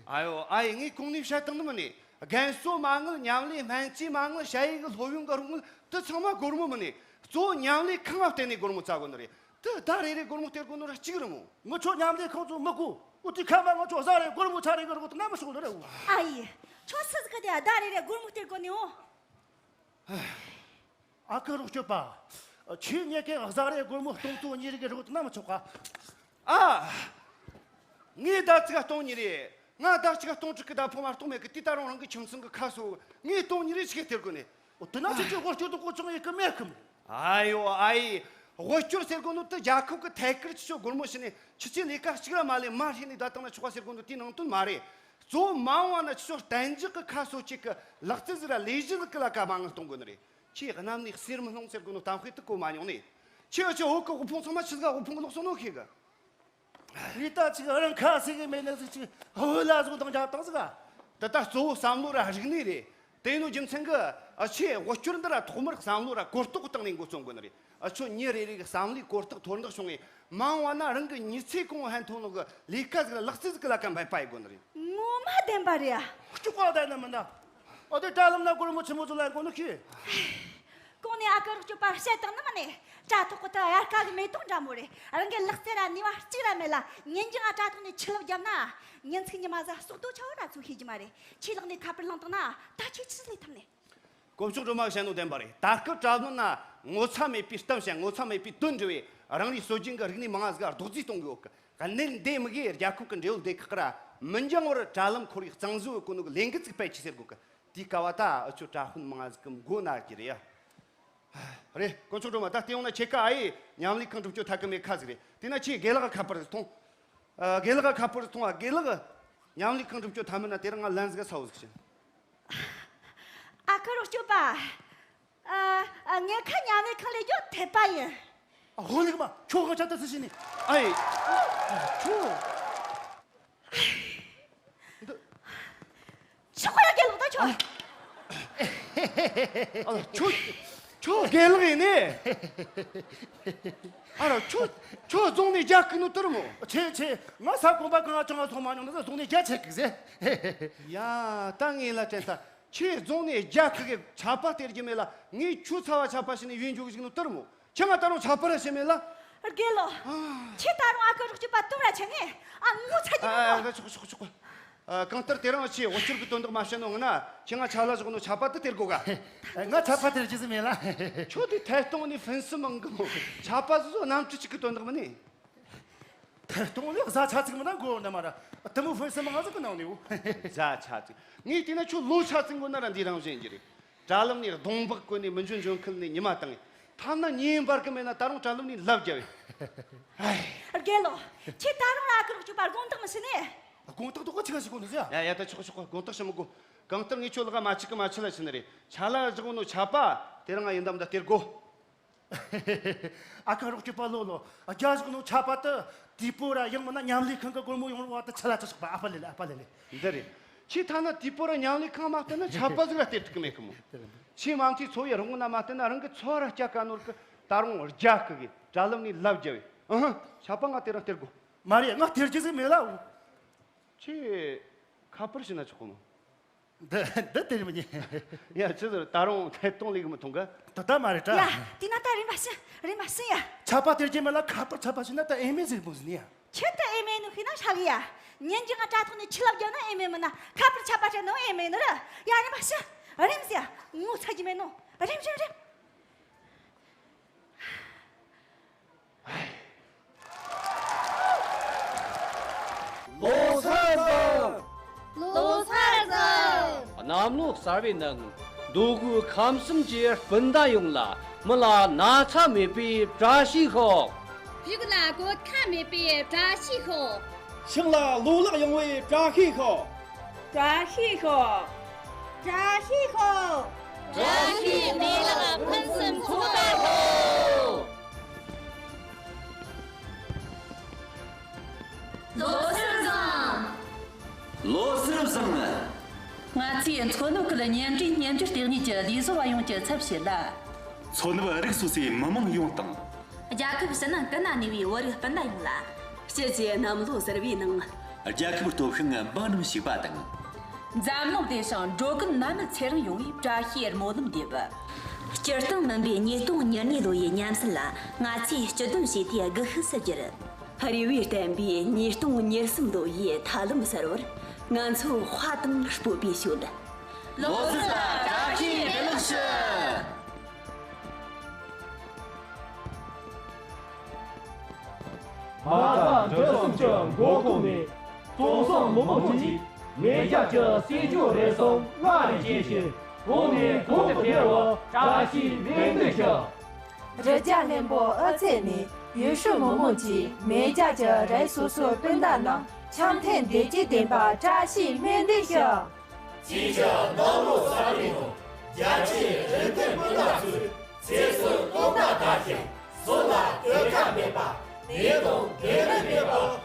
ཨ་ཡོ་ཨ་ཡེ། ངས་གོང་ནས་བཤད་བཏང་ནི་མིན་ནི། རྒན་གསོ་མ་དངུལ། མཉམ་ལས་སྨན་བཅོས་མ་དངུལ། ཞ་ཡི་གི་སློབ་ཡོན་གི་རོགས་དངུལ་དེ་ཚང་མ་སྒོར་མོ་མིན་ནི། གཙོ་བོ་མཉམ་ལས་ཁང་ལ་བརྟེན་ནས་སྒོར་མོ་བཙལ་དགོ་ནི་རེད། དེ་ཟླ་རེ་རེ་སྒོར་མོ་སྟེར་དགོ་ནོ་ར་གཅིག་རེད་མོ། ངི་ཆོ་མཉམ་ལས་ཁང་ཚོ་མི་དགོ། འུ་དེ་ཁ་མ་ངི་ཆོ་ཟ་རེ་སྒོར་མོ་ཆ་རེ་གི་རོགས་དེ་ན་མི་ཆོག་ནི་རེད་འུ། ཨ་ཡེ། ཁྱོད་སུ་ཟིག་གི་དེ་ཟླ་རེ་རེ་སྒོར་མོ་སྟེར་དགོ་ནི་འོ། ཨ་ཁུ་རོགས་སྐྱོབ་པ། ཁྱེད་ཉེ་གི་ཟ་རེ་སྒོར་མོ་སྟོང་ཚོ་གཉིས་རེ་གི་རོགས་དེ་ན་མི་ཆོག་ག། ཨ། ངས་ཟླ་གཅིག་ག་སྟོང་གཉིས་རེ། ང་ཟླ་གཅིག་ག་སྟོང་དྲུག་གི་ཟླ་ཕོགས་མ་གཏོགས་མེད་གི། དེ་ད་རུང་རང་གི་ཁྱིམ་ཚང་གི་ཁ་གསོ། ངས་སྟོང་གཉིས་རེ་ཞིག་གི་སྟེར་དགོ་ནི། འོ་དེ་ན་ཁྱེད་ཀྱིས་དབུལ་སྐྱོར་དུ་གོ་ཆུང་ཡེ་གི་མེད་གི་མོ། ཨ་ཡོ་ཨ་ཡེ། དབུལ་སྐྱོར་ཟེར་གོ་ནོ་དེ་རྒྱལ་ཁབ་ཀྱི་ཐད་ཀར་ཁྱེད་ཆོ་སྒོར་མོ་བྱིན་ནས་ཁྱེད་ཆོས་ལས་ཀ་གཅིག་ར་མ་ལས་མར་ཧྲེ་ནས་བསྡད་བཏང་ན་ཆོག་པ་ཟེར་གོ་ནོ་དེའི་ནང་དོན་མ་རེད། གཙོ་བོ་མ་འོངས་པ་ན་ཁྱེད་ཆོ་གཏན་འཇགས་ཀྱི་ཁ་གསོ་བྱེད་ཀྱི་ལག་རྩལ་ཟིག་ར་ལས་གཞི་ཟིག་གི་ལ་ཀ་མ་དངུལ་གཏོང་དགོས་ནི་རེད། ཁྱེད་གནམ་ནས་གསེར་མི་ལྷུང་ཟེར་གོ་ནོ་གཏམ་དཔེ་དེ་གོ་མ་མྱོང་ནས། ཁྱེད་ཆོ་བོད་ཀྱི་དབུལ་ཕོངས་ཚང་མ་ཆི་ཟིག་ག་དབུལ་ཕོངས་ལོག་སོང་ནོ་ཤེས་གི། ངས་ད་ཅིག་རང་ཁ་སེ་གི་མེད་ནི་ཟིག་ཅིག་ཧོ་ལ་ཟུག་དང་རྒྱབ་དང་ཟིག་ག། དེ་ད་གཙོ་བོ་བསམ་བློ་ར་རིག་གནས་རེད། དེ་ཡིན་ནོ་རྒྱུ་མཚན་གི་ཨ་ཆེ་དབུལ་སྐྱོར་འདི་ར་ཐོག་མར་བསམ་བློ་ར་གོ་རྟོགས་སྟེང་ནས་འགོ་རྩོམ་དགོས་ནི་རེད། ཨ་ཆོ་མྱི་རེ་རེ་གི་བསམ་བློའི་གོ་རྟོགས་མཐོར་འདེགས་བྱུང་ངས་མ་འོངས་པ་ན་རང་གི་མྱི་ཚེ་གང་ཕན་ཐོགས་ནོ་གི་ལས་ཀ་ཟིག་ལ་ལག་རྩལ་ཟིག་གི་ལ་ཀ་འབད་པ་ཡེ་དགོས་ནི་རེད། ངོ་མ་བདེན་པ་རེད་ཨ། ལྕོག་པ་བསྡད་ན་མིན་ན། ཨ་དེ་དྲ་ལམ་ན་སྒོར་མོ་ཆི་མོ་ཚོ་ལེན་དགོས་ནི་ཤེས། གོང་ནས་ཨ་ཁུ་རོགས་སྐྱོབ་པ་བཤད་བཏང་ནི་མིན་ནས། དྲ་ཐོག་གི་དེ་དབྱར་ཁ་གི་མེ་ཏོག་འདྲ་མོ་རེད། རང་གི་ལག་རྩལ་ར་ནུས་པ་གཅིག་ར་མེད་ལ། ཉིན་རྒྱུན་ང་དྲ་ཐོག་ནས་ཆུ་ལོག་བརྒྱབ་ན། ཉིན་ཚིག་ཉི་མ་ཟ་ཟོག་རྡོ་ཆ་བོ་ར་ཚོ་ཤེས་ཀྱི་མ་རེད། ཁྱེད་ལག་ནས་ཁ་པར་བླངས་བཏང་ན་ད་ཁྱེད་ཆི་ལས་ཐུབ་ནས། དཀོན་མཆོག་སྒྲོལ་མ་བཤད་ནོ་བདེན་པ་རེད། ད་སྐབས་དྲ་ལམ་ན་ངོ་ཚ་མེད་པའི་གཏམ་བཤད། ངོ་ཚ་མེད་པའི་དོན་འགྲེལ་བས་རང་རེའི་སྲོལ་རྒྱུན་གྱི་རིག་གནས་མང་ང་ཟིག་རྡོག་རྫིས་གཏོང་གི་ཡོད་གི། གནད་འདི་མི་དགེ་རྒྱལ་ཁབ་ཀྱི་འབྲེལ་ཡོད་སྡེ་ཁག་ར་མི་འགྱང་བར་དྲ་ལམ་ཁོར་ཡུག་གཙང་བཟོ་གི་གོ་ནོ་གི་ལས་འགུལ་ཅིག་སྤེལ་གྱིས་ཟེར་དགོས་གི། དེའི་སྐབས་བ་ད་འུ་ཆོ་དྲ་དཔོན་མང་ང་ཟིག་གི་མགོ་ན་གི་རེད་ཡ། རེད། དཀོན་མཆོག་སྒྲོལ་མ། ད་དེ་ཡོང་ན་ཁྱེད་ཀ་ཨ་ཡེ་མཉམ་ལས་ཁང་འགྲུབ་སྐྱོར་ཐད་ཀི་མེད་ཁ་ཟིག་རེད། དེ་ན་ཁྱེད་དགེ་ལགས་ཁ་པར་ཟིག་ཐོངས། ཨ། དགེ་ལགས་ཁ་པར་ཟིག་ཐོངས་ཨ། དགེ་ལགས། མཉམ་ལས་ཁང་འགྲུབ་སྐྱོར་ཐད་མིན་ན་དེ་རིང་ང་ལན་ཟིག་ག་ཚ་བོ་ཟིག་བྱིན། ཨ་ཁུ་རོགས་སྐྱོབ་པ། ཨ། ཨ། ངེད་ཁ་མཉམ་ལས་ཁང་ལས་རྒྱུ་འཐད་པ་ཡིན། ཨ། ཧོ་ལེགས་མ། ཁྱོད་ག་ཆ་ད་སི་ཤི་ནི། ཨ་ཡེ། ཁྱོད། འདི། ཆོག་ག་ར་དགེ་ལགས་ད་ཁྱོད། ཨ། ཁྱོད། ཁྱོད་དགེ་ལགས་ཡིན་ནི། ཨ་རོ། ཁྱོད། ཁྱོད་རྫོང་ནས་རྒྱ་ཁུག་ནོ་དེ་རེད་མོ། ཆེ་ཆེ། ང་ས་གོམ་པ་གང་ང་ཅང་ང་ཐོག་མ་མྱོང་ན་ས་རྫོང་ནས་རྒྱ་ཆེ་གི་ཟེ། ཡ། ད་ངས་ལ་དྲན་ད། ཁྱེད་རྫོང་ནས་རྒྱ་ཁུག་གི་ཆད་པ་སྟེར་རྒྱུ་མེད་ལ། ངས་ཁྱོད་ཚ་བ་ཆད་པ་བྱས་ནས་ཡོང་འཇུག་གི་ཞིག་ནོ་དེ་རེད་མོ། ཁྱེད་ང་ད་རུང་ཆད་པ་ར་བྱེད་མེད་ལ། དགེ་ལགས། ཨ། ཁྱེད་ད་རུང་ཨ་ཁུ་རོགས་སྐྱོབ་པ་སྟོབས་ར་ཆེ་ངས་ཨ་ངོ་ཚ་གི་མི་འདུག། ཨ། ཆོག་ཆོག་ཆོག་ཆོག། ཨ། གང་ལྟར་དེ་རིང་ཁྱེད་འོ་སྐྱུར་གི་དོན་དག་མ་བཤད་ནོ་ང་ན། ཁྱེད་ང་ཆ་ལ་བཞག་ནོ་ཆད་པ་དེ་སྟེར་དགོས་ག། ང་ཆད་པ་སྟེར་རྒྱུ་ཟིག་མེད་ལ། ཁྱོད་དེ་ཐད་གཏོང་ནས་ཕུན་སུམ་མང་གི་མོ། ཆད་པ་ཟིག་ཟོ་གནམ་གྲུ་གཅིག་གི་དོན་དག་མིན་ནི། ཐད་གཏོང་ནས་བཟའ་ཆ་ཚིག་མིན་ན་དགོས་འདི་མ་ར། དེ་མོ་ཕུན་སུམ་མང་ཟིག་གི་ནང་ནས་འོ། བཟའ་ཆ་ཚིག། ངས་བལྟས་ན་ཁྱོད་ལོ་ཆ་ཚིག་འགོར་ན་ར་འདི་རང་བཞིན་གྱི་རེད། དྲ་ལམ་ནས་གདོང་འབག་བཀོལ་ནས་མི་འཇོན་འཇོན་ཁུལ་ནས་ཉི་མ་བཏང་། ཐ་ན་ཉིན་འབར་གི་མེད་ན་ད་རུང་དྲ་ལམ་ནས་ལབ་རྒྱབ། ཨེ། དགེ་ལགས། ཁྱེད་ད་རུང་ར་ཨ་ཁུ་རོགས་སྐྱོབ་པར་དགོངས་དག་མི་ཞུ་ནས། དགོངས་དག་དག་གི་ཆི་ག་ཞིག་གོ་ནི་ཟེ། ཡ་ཡ། ད་ཆོག་ཆོག། དགོངས་དག་ཞུ་མི་དགོས། གང་ལྟར་ངས་ཁྱོད་ལག་མ་གཅིག་གི་མ་ཆི་ལ་ཕྱིན་ནི་རེད། ཆ་ལ་བཞག་ནོ་ཆད་པ་དེ་རིང་ང་ཡིན་དམ་ད་སྟེར་དགོས། ཨ་ཁུ་རོགས་སྐྱོབ་པ་ལོ་ལོ། རྒྱ་བཞག་ནོ་ཆད་པ་དེ་དུས་པོ་ར་ཡང་མིན་ན་མཉམ་ལས་ཁང་གི་སྒོར་མོ་ཡོང་རོགས་བ་དེ་ཆ་ལ་ཆ་ཆོག་པ། ཨ་ཕ་ལེ་ལེ། ཨ་ཕ་ལེ་ལེ། འདི་རེད། ཁྱེད་ཐ་ན་དུས་པོ་ར་མཉམ་ལས་ཁང་མ་བསྟན་ན་ཆད་པ་ཟིག་ར་སྟེར་ཐུབ་གི་མེད་གི་མོ། ཁྱེད་མ་མཐའི་འཚོ་བའི་རང་ངོ་ན་མ་བསྟན་ན་རང་གི་འཚོ་བ་ར་སྐྱ་ཀ་ནོར་གི། ད་རུང་རྒྱ་ཁུག་གི་དྲ་ལམ་ནས་ལབ་རྒྱབ་བས། ཨ་ཧ། ཆད་པ་ང་དེ་རིང་སྟེར་དགོས། མ་རེད། ང་སྟེར་རྒྱུ་ཟིག་མེད་ལ། ཁྱེད་ཁ་པར་བྱིན་ན་ཆོག་གི་མོ། འདི་འདི་སྟེར་མི་ཉན། ཡ། ཆི་ཟེར། ད་རུང་ཐད་གཏོང་ལས་གི་མི་ཐོང་ག། ད་ད་མ་རེད་དྲ། ཡ། དེ་ན་ད་རིམ་པ་ཕྱིན། རིམ་པ་ཕྱིན་ཡ། ཆད་པ་སྟེར་རྒྱུ་མེད་ལ་ཁ་པར་ཆད་པ་བྱིན་ན་ད་ཨེ་མེད་ཟེར་བོ་ཟིན་ཡ། ཁྱེད་ད་ཨེ་མེད་ནོ་ཤེས་ན་ཧྲ་གི་ཡ། ཉིན་རྒྱུན་ང་དྲ་ཐོག་ནས་ཆུ་ལབ་རྒྱབ་ན་ཨེ་མེད་མིན་ན། ཁ་པར་ཆད་པ་བྱས་ནོ་ཨེ་མེད་ནི་རེད། ཡ། རིམ་པ་ཕྱིན། རིམ་ཟེ་ཡ། ངོ་ཚ་རྒྱུ་མེད་ནོ། རིམ་རིམ་རིམ། ལོ་གསར་བཟང་། ལོ་གསར་བཟང་། གནམ་ལོ་གསར་བའི་ནང་། འདོད་རྒུ་ཁམས་གསུམ་གྱི་སྤུན་ཟླ་ཡོངས་ལ་མི་ལ་ན་ཚ་མེད་པའི་བཀྲ་ཤིས་ཤོག། ཕྱུགས་ལ་གོད་ཁ་མེད་པའི་བཀྲ་ཤིས་ཤོག། ཤིང་ལ་ལོ་ལེགས་ཡོང་བའི་བཀྲ་ཤིས་ཤོག། བཀྲ་ཤིས་ཤོག། བཀྲ་ཤིས་ཤོག། བཀྲ་ཤིས་མེ་ལེགས་ཕུན་སུམ་ཚོགས་པར་ཤོག། ལོ་གསར་བཟང་། ལོ་གསར་བཟང་། ང་ཚོས་མཚོ་ནུབ་ཁུལ་ཉིན་རེའི་ཉིན་རྒྱུན་ལྟེ་གནས་ཀྱི་ལས་བཟོ་བ་ཡོངས་ཀྱི་ཚབ་བྱེད་ལ། མཚོ་ནུབ་རིགས་སོ་སོའི་མི་མང་ཡོངས་དང་། རྒྱལ་ཁབ་ཕྱི་ནང་ཀུན་ན་གནས་པའི་བོད་རིགས་སྤུན་ཟླ་ཡོངས་ལ། ཕྱི་ཚེས་གནམ་ལོ་གསར་བའི་ནང་། རྒྱལ་ཁབ་སྟོབས་ཤིང་འབངས་རྣམས་ཕྱུག་པ་དང་། འཛམ་གླིང་བདེ་ཞིང་འགྲོ་ཀུན་ནད་མེད་ཚེ་རིང་ཡོང་བའི་བཀྲ་ཤིས་སྨོན་ལམ་འདེབས། སྤྱིར་བཏང་མིན་པའི་ཉིས་སྟོང་ཉེར་གཉིས་ལོ་ཡི་ཉམས་སད་ལ་ང་ཚོས་སྤྱི་འདོམས་བྱས་ཏེ་སྒུལ་ཤུགས་སུ་བསྒྱུར། རེ་བས་བརྟན་པའི་ཉིས་སྟོང་ཉེར་གསུམ་ལོ་ཡི་ཐབས་ལམ་གསར་བར་ང་ཚོ་དཔའ་དང་སྤོབས་པས་ཞོལ། ལོ་གསར་ལ་བཀྲ་ཤིས་བདེ་ལེགས་ཞུ། མ་རྩ་འབྲུ་གསུམ་གྱི་མགོ་ཁུངས་ནས། གཙང་གསུམ་མི་མང་གིས་མེ་རྒྱལ་གྱི་སྲིད་ཇུས་རེ་ཟུང་སྔར་བས་རྒྱས་ཤིང་གོང་ནས་གོང་དུ་འཕེལ་བར་བཀྲ་ཤིས་སྨོན་འདུན་ཞུ། རི་རྒྱལ་ལྷུན་པོ་ཨོ་རྩེད་ནས་ཡུལ་ཤུལ་མི་མང་གིས་མེ་རྒྱལ་གྱི་རིགས་སོ་སོའི་སྤུན་ཟླ་རྣམས་འཆམ་མཐུན་བདེ་སྐྱིད་ལྡན་པར་བཀྲ་ཤིས་སྨོན་འདུན་ཞུ། ཅིའི་ཕྱིར་གནམ་ལོ་གསར་བའི་ནང་རྒྱལ་སྤྱིའི་རིགས་མཐུན་སྤུན་ཟླ་ཚོས་ཚེ་སྲོག་སྟོབས་དང་ལྡན་ཞིང་སྲོག་ལ་གཏོད་ཁ་མེད་པ། ནད་དང་འབྲེལ་ནད་མེད་པ།